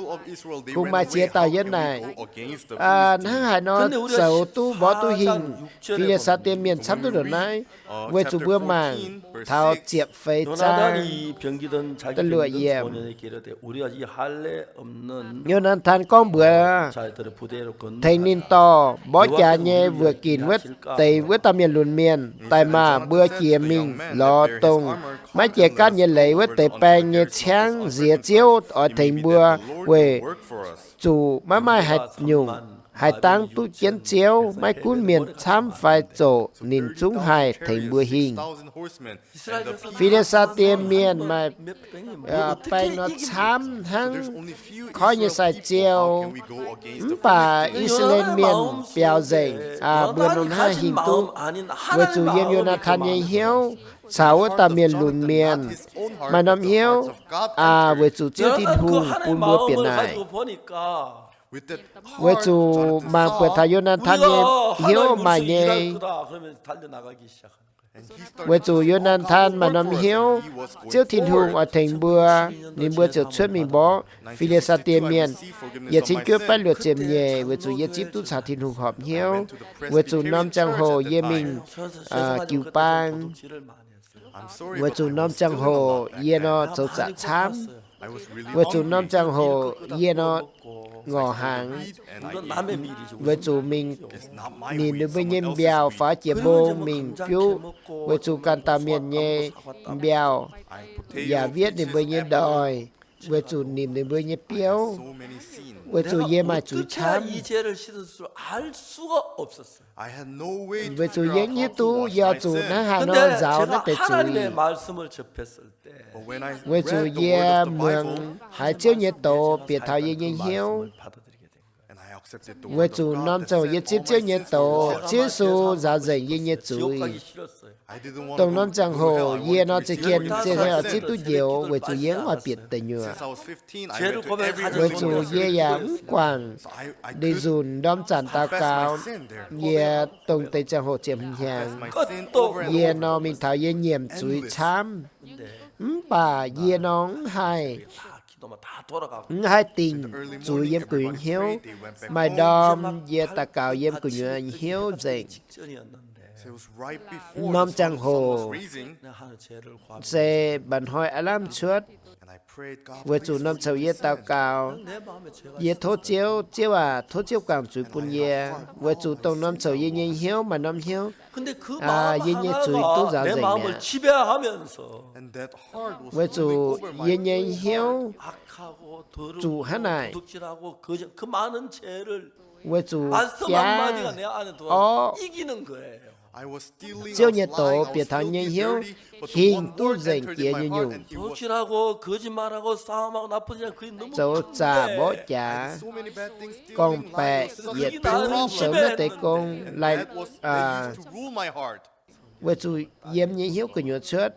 kungx maaih ziex dauh yiem naaic. Hnangv haaix nor zoux duqv mborqv duqv hingh Fi^li^saa^die Mienh camv duqv ndongc naaiv? Weic zuqc mbuo mangc taux ziepc feix zaang da'luoqc yiemc. Yo^naa^tan gorngv mbuox tengx ninh dorh mborqv jaax nyei wuoqc ginc wuov deix wuov dauh mienh lunx mienh, Daaih maah! Mbuo jiex mingh lorz dongh maiv jiex gaatv nyei leiz wuov deix baeng nyei ciangv nziex Ziouv oix tengx mbuo, weic zuqc maiv maaih haaix nyungc haih dangv duqv jienv Ziouv. Maiv gunv mienh camv fai zoqc, ninh zungv haih tengx mbuo hingh. Fi^li^saa^die Mienh maaih baeng nor camv hnangv koiv nyei sai-ziou. Mv baac I^saa^laa^en Mienh biaux nzengc, mbuo nor hnangv haaix hingh duqv? Weic zuqc yiem Yo^naa^tan nyei hnyouv caux wuov dauh mienh lunx mienh maaih norm hnyouv, weic zuqc Ziouv Tin-Hungh bun mbuo bieqc naaic. Weic zuqc mangc buatc taux Yo^naa^tan nyei hnyouv maaih nyei. Weic zuqc Yo^naa^tan maaih norm hnyouv, Ziouv Tin-Hungh oix tengx mbuo, ninh mbuo ziouc cuotv mingh mborqv Fi^li^saa^die Mienh. Yietc cin juov baeqv luoqc ziepc nyeic, weic zuqc yie zipv duqv caux Tin-Hungh horpc hnyouv. Weic zuqc norm ziangh hoc yie mingh jiu-baang, weic zuqc norm ziangh hoc yie nor zoux zaqc camv. Weic zuqc norm ziangh hoc yie nor ngorc hnaangx, weic zuqc mingh nimc ninh mbuo nyei mbiauh faaux jiex mbong mingh biuv, weic zuqc ganh dauh mienh nyei mbiauh yaac wetv ninh mbuo nyei ndoih, weic zuqc nimc ninh mbuo nyei biouv, weic zuqc yie maaih zuiz camv. Weic zuqc yie mv hiuv duqv yie oix zuqc hnangv haaix nor nzaaux naaiv deix zuiz. Weic zuqc yie muangx haiz Ziouv nyei doz bieqc taux yie nyei hnyouv, weic zuqc norm ziangh hoc yie zipv Ziouv nyei doz, Ziouv Yesu nzaaux nzengc yie nyei zuiz. Dongh norm ziangh hoc yie nor za'gengh zienh hei oix zipv duqv njoux, weic zuqc yie mv oix bieqc deic nyuoqc. Weic zuqc yie yaac mv guangc ndeic-nzunc ndorm zanc daux gaux, yie dongh deix ziangh hoc ziepc hmz hnyangx. Yie nor mingh taux yie nyiemc zuiz camv, mv baac yie nor mv haih mv haih dingc zuiz yiem gu'nyuoz hnyouv. Maaih ndorm yie daux gaux yiem gu'nyuoz hnyouv nzengc. Norm ziangh hoc se mba'hnoi aav lamh cuotv, weic zuqc norm ziangh hoc yie daux gaux, yie tov Ziouv, Ziouv aac, tov Ziouv guangc zuiz bun yie, weic zuqc dongh norm ziangh hoc yie nyei hnyouv maaih norm hnyouv, yie nyei zuiz duqv nzaaux nzengc mi'aqv. Weic zuqc yie nyei hnyouv zuqc hnangv naaic, weic zuqc jaav orv Ziouv nyei doz bieqc taux nyei hnyouv hingh duqv nzengc jiex nyei nyungc. Zoux zaqc mborqv jaax, gorngv-baeqc, yietc zungv zoux naaiv deix gong, weic zuqc yiem nyei hnyouv gu'nyuoz cuotv.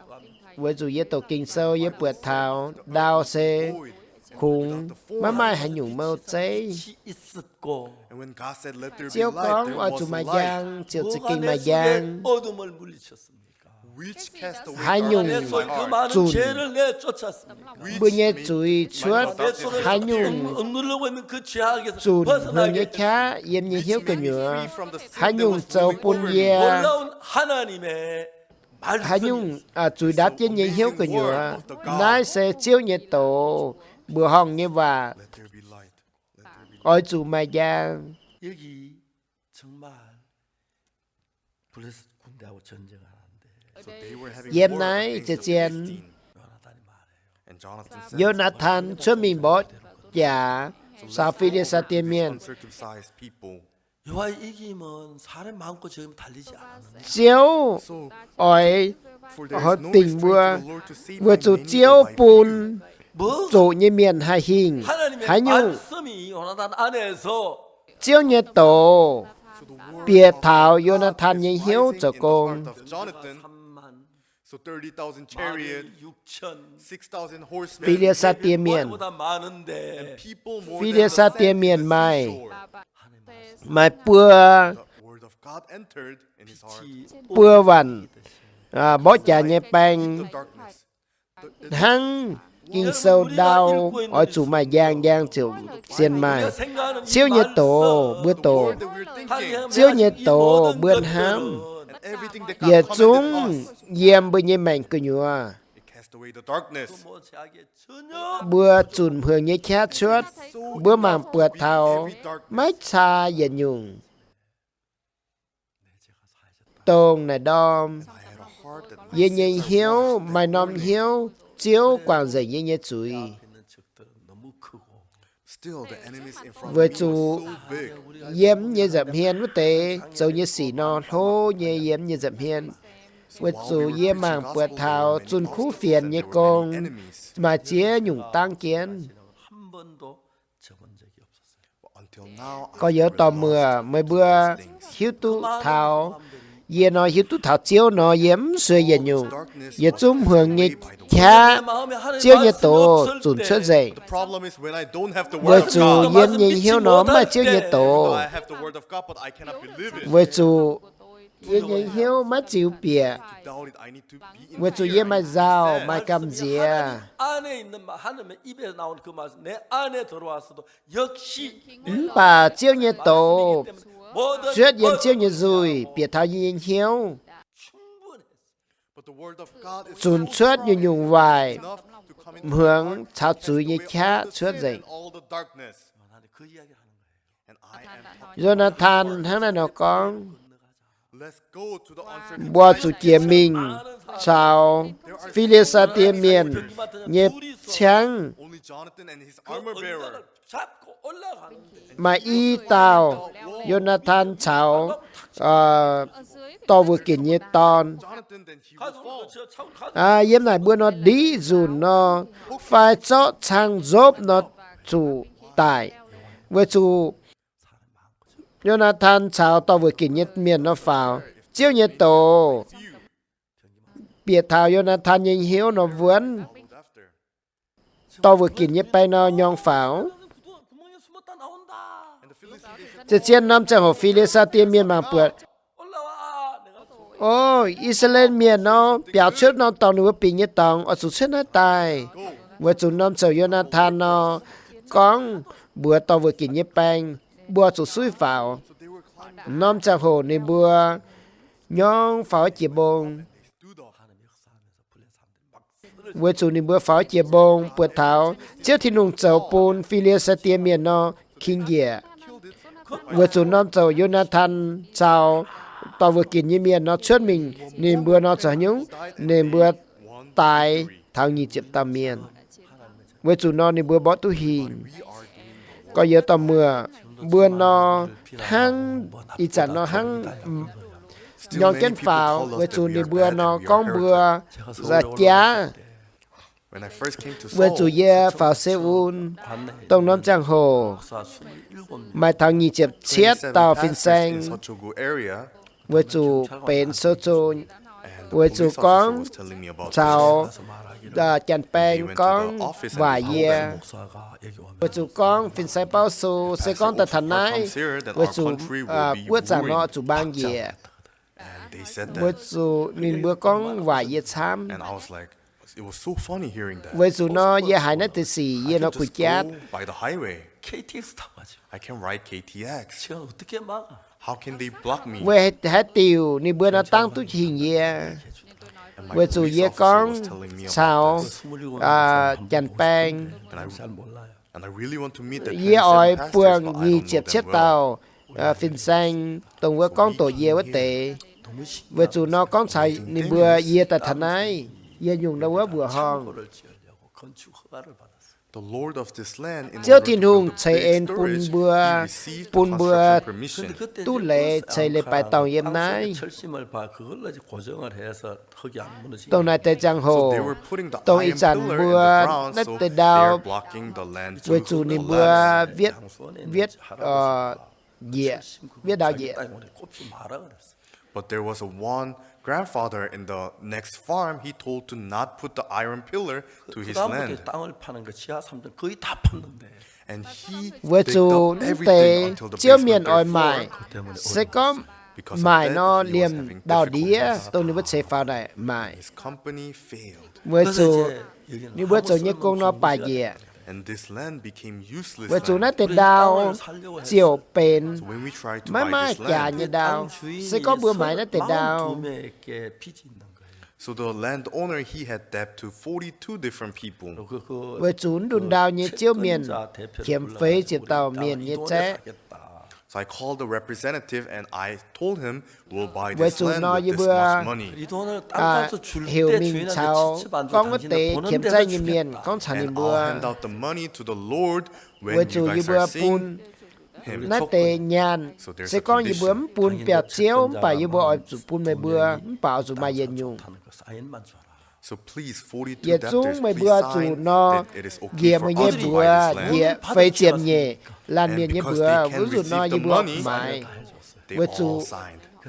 Weic zuqc yie doqc Ging-Sou yie buatc taux ndau se kungx maiv maaih haaix nyungc mou zeiv. Ziouv gorngv oix zuqc maaih njang, ziouc za'gengh maaih njang. Haaix nyungc zunc mbuo nyei zuiz cuotv? Haaix nyungc zunc hmuangx nyei qaqv yiem nyei hnyouv gu'nyuoz? Haaix nyungc zoux bun yie? Haaix nyungc zuiz ndaapv jienv nyei hnyouv gu'nyuoz? Naaiv se Ziouv nyei doz, mbuoqc horngh nyei waac. Oix zuqc maaih njang. Yiem naaiv zien-zien, Yo^naa^tan cuotv mingh mborqv jaax caux Fi^li^saa^die Mienh. Ziouv oix dingc mbuo, weic zuqc Ziouv bun zoqc nyei mienh haih hingh. Haaix nyungc? Ziouv nyei doz bieqc taux Yo^naa^tan nyei hnyouv zoux gong. Fi^li^saa^die Mienh, Fi^li^saa^die Mienh maaih, maaih buo, buo waanc mborqv jaax nyei baeng. Hnangv Ging-Sou ndau, oix zuqc maaih njang, njang ziouc sienx maaih. Ziouv nyei doz mbuo doqc, Ziouv nyei doz mbuo hnamv, yietc zungv yiem mbuo nyei maengc gu'nyuoz. Mbuo zunc hmuangx nyei qaqv cuotv, mbuo mangc buatc taux maiv caa yietc nyungc. Dongh naaic ndorm, yie nyei hnyouv maaih norm hnyouv Ziouv guangc nzengc yie nyei zuiz. Weic zuqc yiem nyei nza'hmien wuov deix zoux nyei sic nor hlo nyei yiem nyei nza'hmien. Weic zuqc yie mangc buatc taux zunh kuv fienx nyei gong maaih ziex nyungc dangv jienv. Gorx-youz dorh muoc, meih mbuo hiuv duqv taux, yie nor hiuv duqv taux Ziouv nor, yie mv sueih yietc nyungc. Yietc zungv hmuangx nyei qaqv, Ziouv nyei doz zunc cuotv nzengc. Weic zuqc yiem nyei hnyouv nor mv maaih Ziouv nyei doz. Weic zuqc yie nyei hnyouv maiv ziux bieqc. Weic zuqc yie maaih nzauh, maaih gamh nziex. Mv baac Ziouv nyei doz cuotv yiem Ziouv nyei nzuih bieqc taux yie nyei hnyouv, zunc cuotv nyungc-nyungc waaic, hmuangx caux zuiz nyei qaqv cuotv nzengc. Yo^naa^tan hnangv naaiv nor gorngv, mbuo zuqc jiex mingh caux Fi^li^saa^die Mienh nyei ciangv. Maaih i dauh, Yo^naa^tan caux dorh wuoz ginc nyei dorn. Yiem naaic mbuo nor ndiqv nzunc nor, fai zorqv cang nzopv nor zuqc daic. Weic zuqc Yo^naa^tan caux dorh wuoz ginc nyei mienh nor faaux, Ziouv nyei doz bieqc taux Yo^naa^tan nyei hnyouv nor wuonv. Dorh wuoz ginc nyei baeng nor nyorng faaux. Zien-zien norm ziangh hoc Fi^li^saa^die Mienh mangc buatc, O, I^saa^laa^en Mienh nor biaux cuotv norm dorngx, ninh mbuo bingx nyei dorngx oix zuqc cuotv naaiv daaih. Weic zuqc norm ziouc Yo^naa^tan nor gorngv mbuox dorh wuoz ginc nyei baeng, mbuo zuqc suiv faaux. Norm ziangh hoc ninh mbuo nyorng faaux jiex mbong. Weic zuqc ninh mbuo faaux jiex mbong buatc taux Ziouv Tin-Hungh zoux bun Fi^li^saa^die Mienh nor king njiec. Weic zuqc norm ziouc Yo^naa^tan caux dorh wuoz ginc nyei mienh nor cuotv mingh, ninh mbuo nor zoux haaix nyungc? Ninh mbuo daix taux nyic ziepc dauh mienh. Weic zuqc nor ninh mbuo mborqv duqv hingh. Gorx-youz dorh muoc, mbuo nor hnangv ih zanc nor hnangv nyorng jienv faaux, weic zuqc ninh mbuo nor gorngv mbuo nzaaux jaav. Weic zuqc yie faaux Seoul, dongh norm ziangh hoc maaih taux nyic ziepc cietv dauh fin-saeng, weic zuqc benx Socho Weic zuqc gorngv caux janx-baeng gorngv waaic yie. Weic zuqc gorngv fin-saeng Bauv Sou se gorngv daaih taux naaiv, weic zuqc guoqv zaangc nor zuqc mbaang njiec. Weic zuqc ninh mbuo gorngv waaic yie camv. Weic zuqc nor yie haiz naaiv deix sic yie nor kuh jatv. Weic haaix diuc ninh mbuo nor dangv duqv hingh yie? Weic zuqc yie gorngv caux janx-baeng, yie oix buangh nyic ziepc cietv dauh fin-saeng, dongh wuov gorngv doqc yie wuov deix. Weic zuqc nor gorngv caux ninh mbuo yie daaih taux naaiv, yie nyungc ndau wuov mbuoqc horngh. Ziouv Tin-Hungh ceix en bun mbuo, bun mbuo duqv leiz ceix leiz-baaix dorngh yiem naaiv. Dongh naaiv deix ziangh hoc, dongh ih zanc mbuo naaiv deix ndau, weic zuqc ninh mbuo wieqv ndau njiec. Weic zuqc mv deix Ziouv mienh oix maaic, se gorngv maaic nor liemh ndau-ndiev dongh ninh mbuo ceix faaux naaic maaic. Weic zuqc ninh mbuo zoux nyei gong nor baac njiec. Weic zuqc naaiv deix ndau ziouc benx maiv maaih jaax nyei ndau, se gorngv mbuo maaiz naaiv deix ndau. Weic zuqc mv ndunh ndau nyei ziouv mienh qiemx feix ziepc dauh mienh nyei zaeqv. Weic zuqc nor yie mbuo heuc mingh caux gorngv wuov deix qiemx zaeqv nyei mienh gorngv caux ninh mbuo. Weic zuqc yie mbuo bun naaiv deix nyaanh, se gorngv yie mbuo mv bun biauv-ziouv mv baac yie mbuo oix zuqc bun meih mbuo, mv baac oix zuqc maaih yietc nyungc. Yietc zungv meih mbuo zuqc nor, njiec meih nyei mbuox, njiec feix ziepc nyeic laanh mienh nyei mbuox, wuov zuqc nor yie mbuo maaiz. Weic zuqc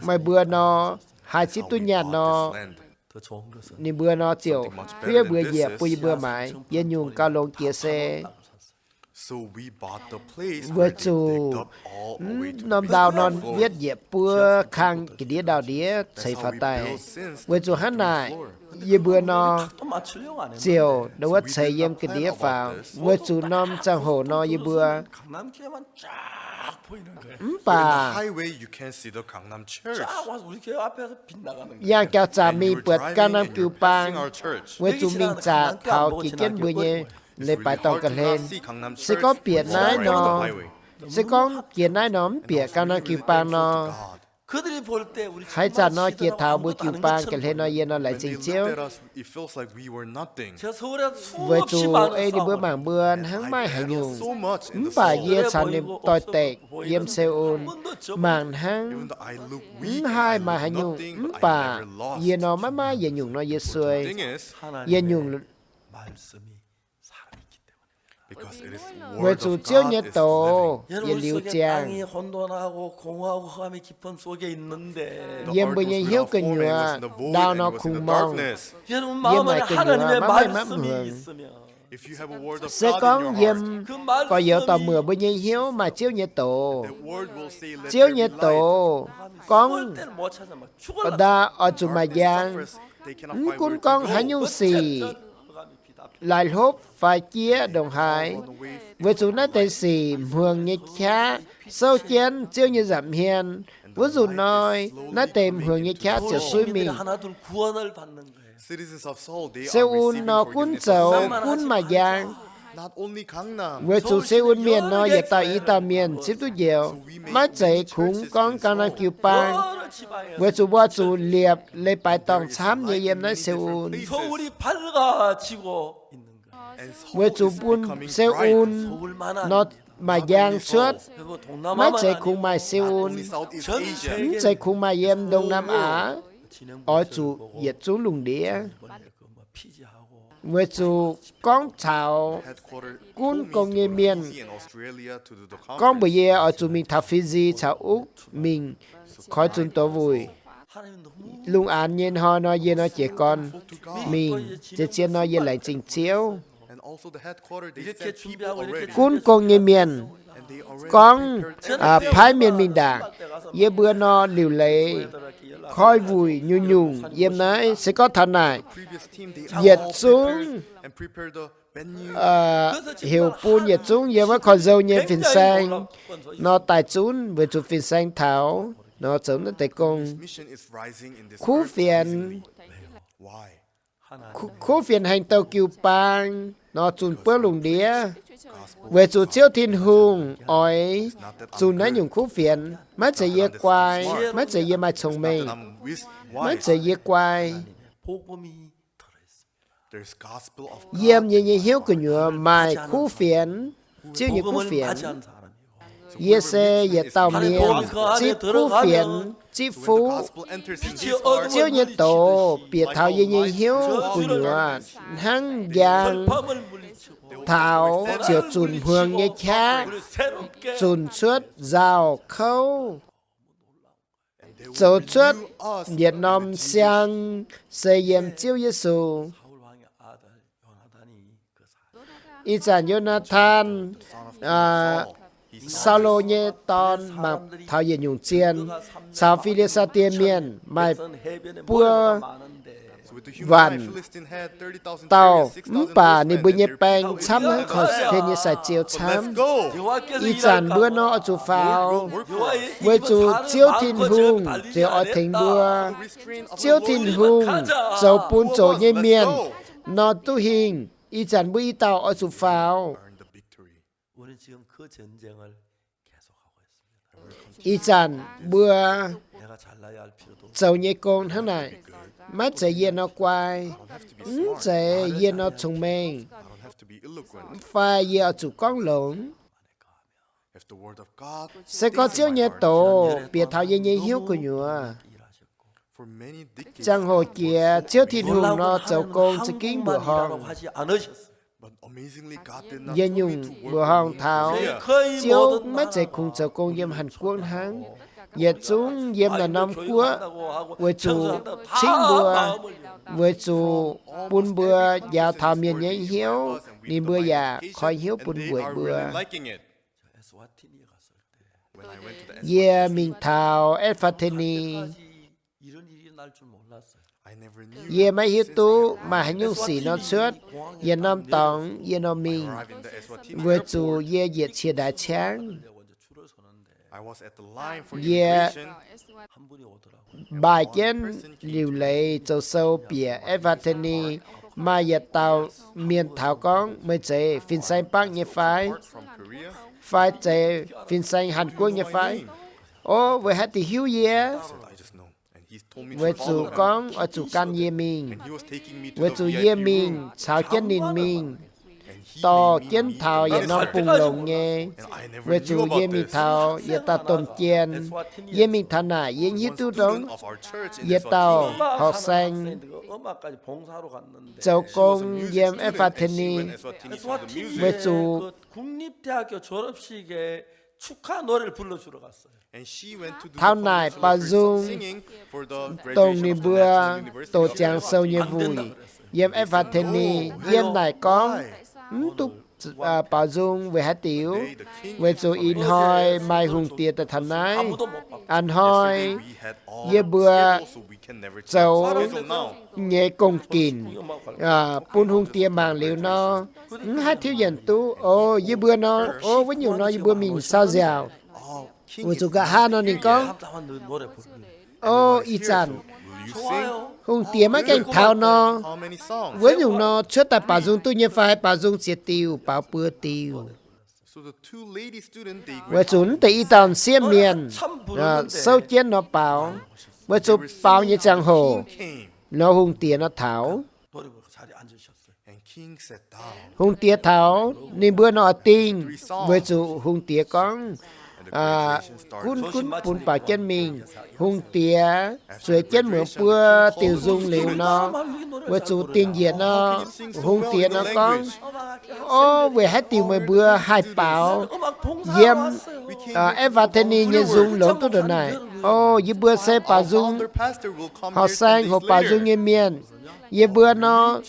meih mbuo nor, haih zipv duqv nyaanh nor, ninh mbuo nor ziouc fiev mbuox njiec bun yie mbuo maaiz yietc nyungc gauh longx jiex se. Weic zuqc mv norm ndau nor wietv njiec buo kang ga'ndiev ndau-ndiev ceix faaux daaih. Weic zuqc hnangv naaic, yie mbuo nor ziouc ndau wuov ceix yiem ga'ndiev faaux. Weic zuqc norm ziangh hoc nor yie mbuo mv baac yangh jaux zaqc mingh buatc Gangnam Jiu Baang, weic zuqc mingh zaqc taux jiex jienv mbuo nyei leiz-baaix dorngh ga'hlen. Se gorngv bieqc naaiv nor, se gorngv jiex naaiv nor mv bieqc Gangnam Jiu Baang nor, haaix zanc nor jiex taux mbuo jiu-baang ga'hlen nor yie nor laengz zingh Ziouv. Weic zuqc ei ninh mbuo mangc mbuo hnangv maaih haaix nyungc, mv baac yie caux ninh doix-dekc yiem Seoul mangc hnangv mv haih maaih haaix nyungc, mv baac yie nor maiv maaih yietc nyungc nor yie suei yietc nyungc. Weic zuqc Ziouv nyei doz yietc liuz ziangh. Yiem mbuo nyei hnyouv gu'nyuoz ndau nor kungx morngh. Yiem naaic gu'nyuoz maiv maaih maiv muangx. Se gorngv yiem gorx-youz dorh muoc mbuo nyei hnyouv maaih Ziouv nyei doz, Ziouv nyei doz gorngv, ndaa oix zuqc maaih njang. Mv gunv gorngv haaix nyungc sic, laaix hlopv fai jieqv ndongc haaix, weic zuqc naaiv deix sic hmuangx nyei qaqv souv jienv Ziouv nyei nza'hmien, wuov nzunc hnoi naaiv deix hmuangx nyei qaqv ziouc suiv mingh. Seoul nor gunv zoux gunv maaih njang. Weic zuqc Seoul mienh nor yietc dauh i dauh mienh zipv duqv njoux, maiv zeiz kungx gorngv Gangnam Jiu Baang. Weic zuqc mbuo zuqc liepc leiz-baaix dorngh camv nyei yiem naaiv Seoul. Weic zuqc bun Seoul nor maaih njang cuotv, maiv zeiz kungx maaih Seoul, mv zeiz kungx maaih yiem Đông Nam Á, oix zuqc yietc zungv lungh ndiev. Weic zuqc gorngv caux gunv gong nyei mienh gorngv mbuox yie oix zuqc mingh taux Fiji caux Úc mingh koi zunh doz wuic. Lungh aanx nyei hnoi nor, yie nor jiez gorn mingh. Zien-zien nor, yie laengz zingh Ziouv. Gunv gong nyei mienh gorngv paaiv mienh mingh ndaangc. Yie mbuo nor liuc leiz koi wuic nyungc-nyungc yiem naaiv. Se gorngv taux naaic, yietc zungv heuc bun yietc zungv yiem wuov korv-nzou nyei fin-saeng nor daaih zunv, weic zuqc fin-saeng taux nor zoux naaiv deix gong. Kuv fienx, kuv fienx haengh douh jiu-baang nor zunh buov lungh ndiev, weic zuqc Ziouv Tin-Hungh oix zunh naaiv nyungc kuv fienx. Maiv zeiz yie guai, maiv zeiz yie maaih cong-mengh, maiv zeiz yie guai. Yiem yie nyei hnyouv gu'nyuoz maaih kuv fienx, Ziouv nyei kuv fienx. Yie se yietc dauh mienh zipv kuv fienx, zipv fuqv. Ziouv nyei doz bieqc taux yie nyei hnyouv gu'nyuoz hnangv njang taux ziouc zunc hmuangx nyei qaqv, zunc cuotv nzauh kouv, zoux cuotv yietc norm siang, se yiem Ziouv Yesu. Ih zanc Yo^naa^tan, Saulo nyei dorn, mangc taux yietc nyungc zien, caux Fi^li^saa^die Mienh maaih buo waanc dauh, mv baac ninh mbuo nyei baeng camv hnangv korv-lienh nyei sai-ziu camv. Ih zanc mbuo nor oix zuqc faaux, weic zuqc Ziouv Tin-Hungh ziouc oix tengx mbuo. Ziouv Tin-Hungh zoux bun zoqc nyei mienh nor duqv hingh. Ih zanc mbuo i dauh oix zuqc faaux. Ih zanc mbuo zoux nyei gong hnangv naaic, maiv zeiz yie nor guai, mv zeiz yie nor cong-mengh, fai yie oix zuqc gorngv longx. Se gorngv Ziouv nyei doz bieqc taux yie nyei hnyouv gu'nyuoz, ziangh hoc jiex Ziouv Tin-Hungh nor zoux gong za'gengh mbuoqc horngh. Yietc nyungc mbuoqc horngh taux Ziouv maiv zeiz kungx zoux gong yiem Hàn Guoqv hnangv. Yietc zungv yiem naaiv norm guoqv weic zuqc cingv mbuo, weic zuqc bun mbuo njaaux taux mienh nyei hnyouv, ninh mbuo yaac koi hnyouv bun weic mbuo. Yie mingh taux Eswatini, yie maiv hiuv duqv maaih haaix nyungc sic nor cuotv. Yietc norm dorngx yie nor mingh, weic zuqc yie njiec cie-ndaix ciangv. Yie mbaih jienv liuc leiz zoux sou bieqc Eswatini. Maaih yietc dauh mienh taux gorngv, meih zeiz fin-saeng bangv nyei fai? Fai zeiz fin-saeng Hàn Guoqv nyei fai? O, weic haaix diuc hiuv yie? Weic zuqc gorngv oix zuqc gan yie mingh. Weic zuqc yie mingh caux jienv ninh mingh dorh jienv taux yietc norm bungx longx nyei, weic zuqc yie mingh taux yietc dauh domh jien. Yie mingh taux naaic yie hiuv duqv ndongc yietc dauh horqc saeng zoux gong yiem Eswatini, weic zuqc taux naaic baaux nzung dongh ninh mbuo doqc ziangx sou nyei wuic yiem Eswatini. Yiem naaic gorngv mv duqv baaux nzung weic haaix diuc? Weic zuqc ih hnoi maaih hungh diex daaih taux naaiv. A'hnoi yie mbuo zoux nyei gong-ginc bun hungh diex mangc liuz nor, mv haih tiuv yienc duqv. O, yie mbuo nor, o, wuov nyungc nor yie mbuo mingh saau nziaauc. Weic zuqc nqa'haav nor ninh gorngv, o, ih zanc hungh diex maiv gaengh taux nor, wuov nyungc nor cuotv daaih baaux nzung duqv nyei fai? Baaux nzung ziex diuh, baaux buo diuh. Weic zuqc naaiv deix i dauh sieqv mienh souv jienv nor baaux, weic zuqc baaux nyei ziangh hoc nor hungh diex nor taux. Hungh diex taux, ninh mbuo nor oix dingh, weic zuqc hungh diex gorngv gunv gunv bun baaux jienv mingh. Hungh diex zueiz jienv muonz buo diuh nzung liuz nor, weic zuqc dingh njiec nor, hungh diex nor gorngv, o, weic haaix diuc meih mbuo haih baaux yiem Eswatini nyei nzung longx duqv ndongc naaic? O, yie mbuo se baaux nzung, horqc saeng hoc baaux nzung nyei mienh. Yie mbuo nor,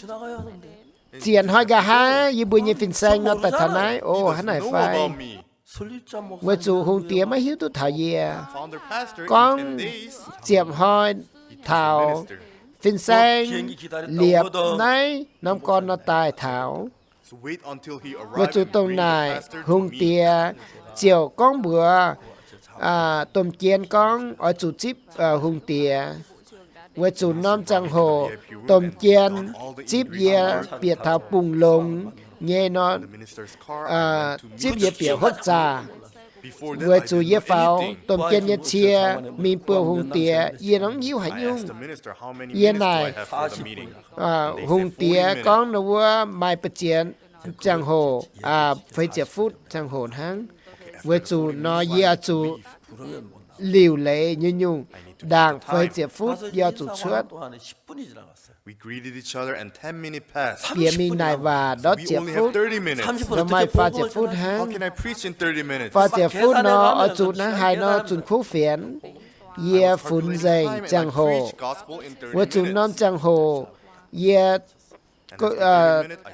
zienc hnoi nqa'haav yie mbuo nyei fin-saeng nor daaih taux naaiv. O, hnangv naaic fai? Weic zuqc hungh diex maiv hiuv duqv taux yie. Gorngv ziepc hnoi taux, fin-saeng liepc naaiv norm gorn nor daaih taux. Weic zuqc dongh naaic hungh diex ziouc gorngv mbuox domh jien gorngv oix zuqc zipv hungh diex. Weic zuqc norm ziangh hoc domh jien zipv yie bieqc taux bungx longx nyei nor, zipv yie bieqc hopv zaah. Weic zuqc yie faaux domh jien nyei cie mingh buoz hungh diex, yie nor mv hiuv haaix nyungc. Yie naaic hungh diex gorngv nor wuov maaih ba'ziex ziangh hoc, feix ziepc futv ziangh hoc hnangv. Weic zuqc nor yie oix zuqc liuc leiz nyei nyungc, ndaangc feix ziepc futv yie oix zuqc cuotv. Bieqc mingh naaic waac ndortv ziepc futv, maaih faah ziepc futv hnangv. Faah ziepc futv nor oix zuqc hnangv haaix nor zunh kuv fienx. Yie funx nzengc ziangh hoc. Weic zuqc norm ziangh hoc yie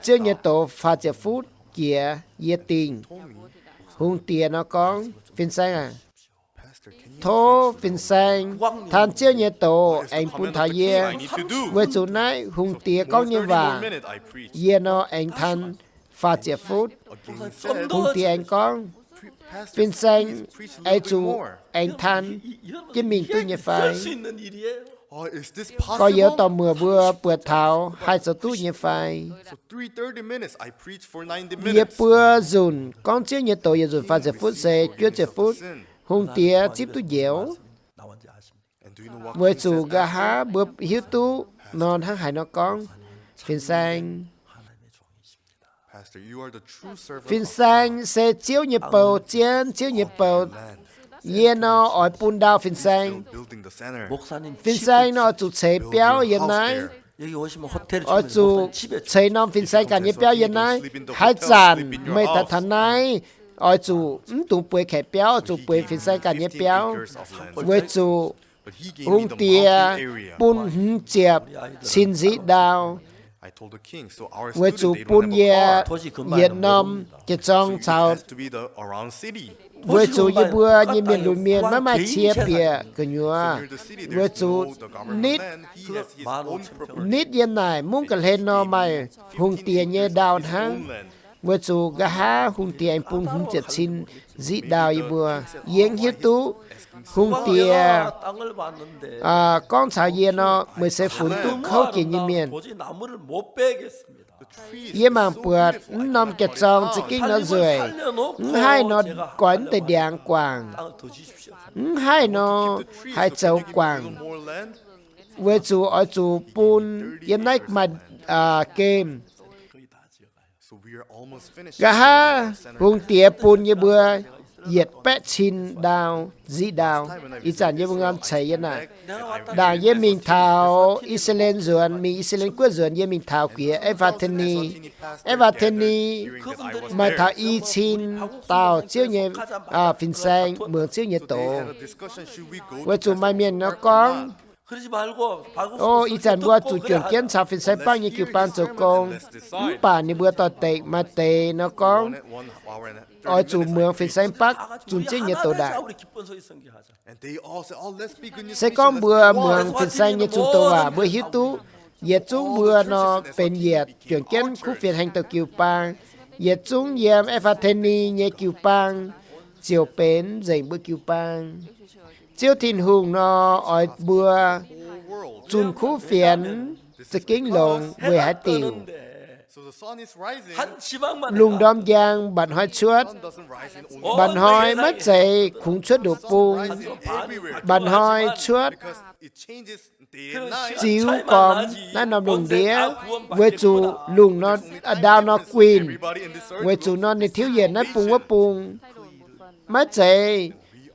Ziouv nyei doz faah ziepc futv jiex yie dingh. Hungh diex nor gorngv, Fin-saeng aah, tov fin-saeng taan Ziouv nyei doz aengx bun taux yie. Weic zuqc naaiv hungh diex gorngv nyei waac, yie nor aengx taan faah ziepc futv. Hungh diex aengx gorngv, Fin-saeng, oix zuqc aengx taan jienv mingh duqv nyei fai? Gorx-youz dorh muoc mbuo buatc taux haih zoux duqv nyei fai? Yie buo nzunc gorngv Ziouv nyei doz yietc nzunc faah ziepc futv se juov ziepc futv. Hungh diex zipv duqv njoux. Weic zuqc nqa'haav mbuo hiuv duqv nor hnangv haaix nor gorngv, Fin-saeng, fin-saeng se Ziouv nyei bou, zien Ziouv nyei bou. Yie nor oix bun ndau fin-saeng. Fin-saeng nor oix zuqc ceix biauv yiem naaiv. Oix zuqc ceix norm fin-saeng ganh nyei biauv yiem naaiv. Haaix zanc meih daaih taux naaiv, oix zuqc mv dungx bueix kaeqv biauv, oix zuqc bueix fin-saeng ganh nyei biauv. Weic zuqc hungh diex bun hmz ziepc cin nziqv ndau. Weic zuqc bun yie yietc norm jiex zorng caux, weic zuqc yie mbuo nyei mienh lunx mienh maiv maaih cie bieqc gu'nyuoz. Weic zuqc nitv, nitv yiem naaic mungv ga'hlen nor maaih hungh diex nyei ndau hnangv. Weic zuqc nqa'haav hungh diex aengx bun hmz ziepc cin nziqv ndau yie mbuo. Yie mv hiuv duqv hungh diex gorngv caux yie nor, Meih se funx duqv kouv jiex nyei mienh. Yie mangc buatc mv norm jiex zorng za'gengh nor nzueic, mv haih nor goix mv deix ndiangx guangc, mv haih nor haih zoux guangc. Weic zuqc oix zuqc bun yiem naaiv maaih gemh. Nqa'haav hungh diex bun yie mbuo yietc baeqv cin ndau, nziqv ndau. Ih zanc yie mbuo ngam ceix yiem naaic. Ndaangc yie mingh taux I^saa^laa^en nzuonx, mingh I^saa^laa^en guoqv nzuonx, yie mingh taux guiex Eph^aa^ten^ni. Eph^aa^ten^ni maaih taux i cin dauh Ziouv nyei fin-saeng muangx Ziouv nyei doz. Weic zuqc maaih mienh nor gorngv, O, ih zanc mbuo zuqc juangc jienv caux fin-saeng bakv nyei jiu-baang zoux gong. Mv baac ninh mbuo dorh deix maaih deix nor gorngv, Oix zuqc muangx fin-saeng bakv zunh Ziouv nyei doz ndaangc. Se gorngv mbuo muangx fin-saeng nyei zunh doz waac, mbuo hiuv duqv yietc zungv mbuo nor benx yietc juangc jienv kuv fienx hengx douc jiu-baang. Yietc zungv yiem Eph^aa^ten^ni nyei jiu-baang ziouc benx nzengc mbuo jiu-baang. Ziouv Tin-Hungh nor oix mbuo zunh kuv fienx za'gengh longx weic haaix diuc? Lungh ndorm njang mba'hnoi cuotv. Mba'hnoi maiv zeiz kungx cuotv ndoqc bung. Mba'hnoi cuotv ziux gormx naaiv norm lungh ndiev, weic zuqc lungh nor, ndau nor guinh, weic zuqc nor ninh tiuv yienc naaiv bung wuov bung. Maiv zeiz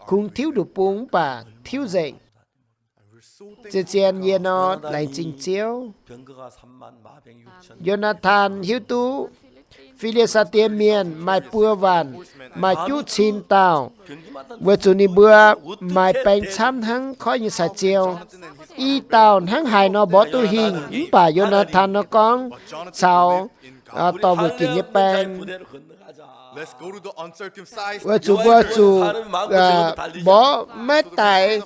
kungx tiuv ndoqc bung mv baac tiuv nzengc. Zien-zien yie nor laengz zingh Ziouv. Yo^naa^tan hiuv duqv Fi^li^saa^die Mienh maaih buo waanc, maaih juqv cin dauh, weic zuqc ninh mbuo maaih baeng camv hnangv koiv nyei sai-ziou. I dauh hnangv haaix nor mborqv duqv hingh, mv baac Yo^naa^tan nor gorngv caux dorh weic ginc nyei baeng, weic zuqc mbuo zuqc mborqv maiv daix,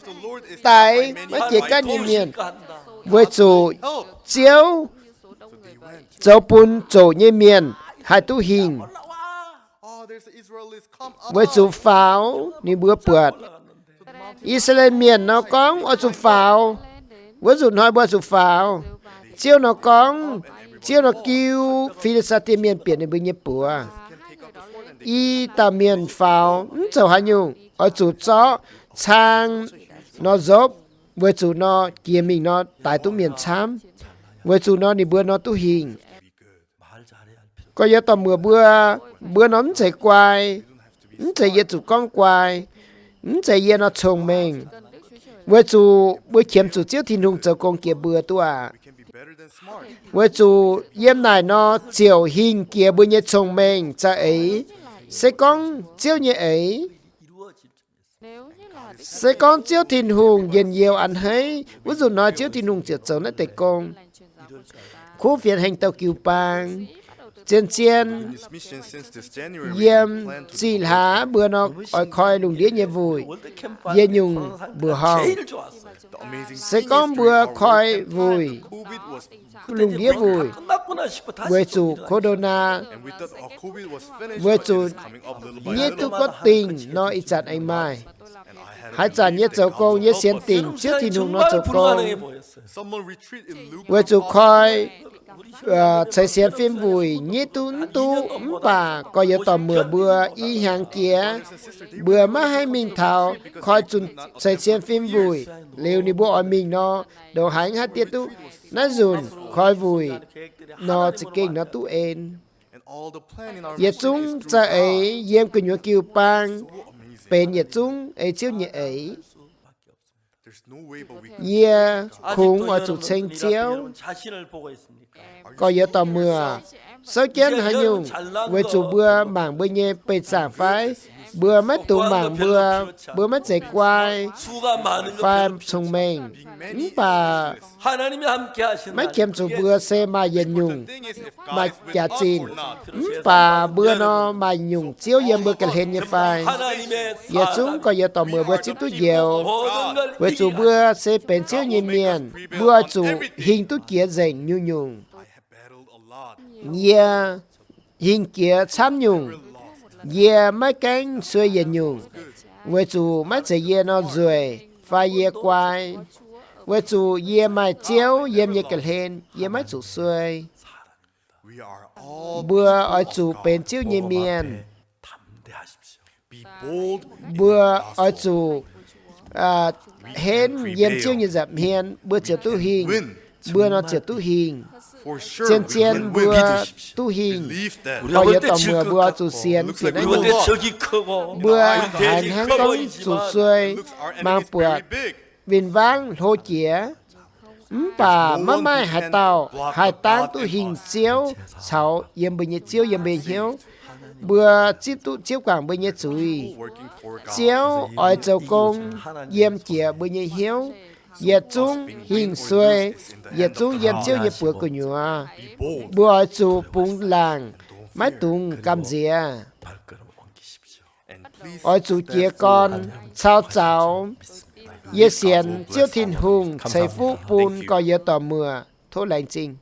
daix maiv jiex gaatv nyei mienh, weic zuqc Ziouv zoux bun zoqc nyei mienh haih duqv hingh. Weic zuqc faaux ninh mbuo buatc. I^saa^laa^en Mienh nor gorngv oix zuqc faaux. Wuov nzunc hnoi mbuo zuqc faaux. Ziouv nor gorngv, Ziouv nor giu Fi^li^saa^die Mienh bieqc ninh mbuo nyei buoz. I dauh mienh faaux mv zoux haaix nyungc, oix zuqc zorqv cang nor nzopv, weic zuqc nor jiex mingh nor daix duqv mienh camv, weic zuqc nor ninh mbuo nor duqv hingh. Gorx-youz dorh muoc mbuo, mbuo nor mv zeiz guai, mv zeiz yie zuqc gorngv guai, mv zeiz yie nor cong-mengh, weic zuqc mbuo qiemx zuqc Ziouv Tin-Hungh zoux gong jiex mbuo duqv aqv. Weic zuqc yiem naaic nor ziouc hingh jiex mbuo nyei cong-mengh za'eix, se gorngv Ziouv nyei eix, se gorngv Ziouv Tin-Hungh njien-youh a'hneiv, wuov nzunc hnoi Ziouv Tin-Hungh ziouc zoux naaiv deix gong. Kuv fienx hengx douh jiu-baang, zien-zien yiem zih hlaax mbuo nor oix koi lungh ndiev nyei wuic, yietc nyungc mbuoqc horngh. Se gorngv mbuo koi wuic, lungh ndiev wuic, weic zuqc corona, weic zuqc nyeiv duqv gorngv dingh nor ih zanc aengx maaih. Haaix zanc yie zoux gong, yie sienx dingc Ziouv Tin-Hungh nor zoux gong, weic zuqc koi ceix sienx fim wuic nyeiv duqv mv duqv, mv baac gorx-youz dorh muoc mbuo i hnyangx jiex, mbuo maiv haih mingh taux koi zunh ceix sienx fim wuic. Liuz ninh mbuo oix mingh nor, ndongc haaix haaix dieh duqv. Naaiv nzunc koi wuic nor za'gengh nor duqv en. Yietc zungv za'eix yiem gu'nyuoz jiu-baang benx yietc zungv ei Ziouv nyei eix. Yie kungx oix zuqc ceng Ziouv. Gorx-youz dorh muoc, souv jienv haaix nyungc, weic zuqc mbuo mangc mbuo nyei beih zaangc fai? Mbuo maiv dungx mangc mbuo, mbuo maiv zeiz guai fai cong-mengh, mv baac maiv qiemx zuqc mbuo se maaih yietc nyungc, maaih jaax-zinh, mv baac mbuo nor maaih nyungc Ziouv yiem mbuo ga'hlen nyei fai? Yietc zungv gorx-youz dorh muoc mbuo zipv duqv njoux, weic zuqc mbuo se benx Ziouv nyei mienh, mbuo oix zuqc hingh duqv jiex nzengc nyungc-nyungc. Yie hingh jiex camv nyungc. Yie maiv gaengh suei yietc nyungc, weic zuqc maiv zeiz yie nor nzueic fai yie guai, weic zuqc yie maaih Ziouv yiem yie ga'hlen, yie maiv zuqc suei. Mbuo oix zuqc benx Ziouv nyei mienh. Mbuo oix zuqc henv yiem Ziouv nyei nza'hmien, mbuo ziouc duqv hingh. Mbuo nor ziouc duqv hingh. Zien-zien mbuo duqv hingh. Gorx-youz dorh muoc mbuo oix zuqc sienx bieqc naaiv nyungc. Mbuo haiz hnangv gorngv zuqc suei, mangc buatc win-wangv hlo jiex, mv baac maiv maaih haaix dauh haih dangv duqv hingh Ziouv caux yiem mbuo nyei Ziouv yiem mbuo nyei hnyouv. Mbuo zipv duqv Ziouv guangc mbuo nyei zuiz. Ziouv oix zoux gong yiem jiex mbuo nyei hnyouv. Yietc zungv hingh suei, yietc zungv yiem Ziouv nyei buoz gu'nyuoz. Mbuo oix zuqc bungx laangc, maiv dungx gamh nziex. Oix zuqc jiez gorn caux zaux. Yie sienx Ziouv Tin-Hungh ceix fuqv bun gorx-youz dorh muoc. Tov laengz zingh.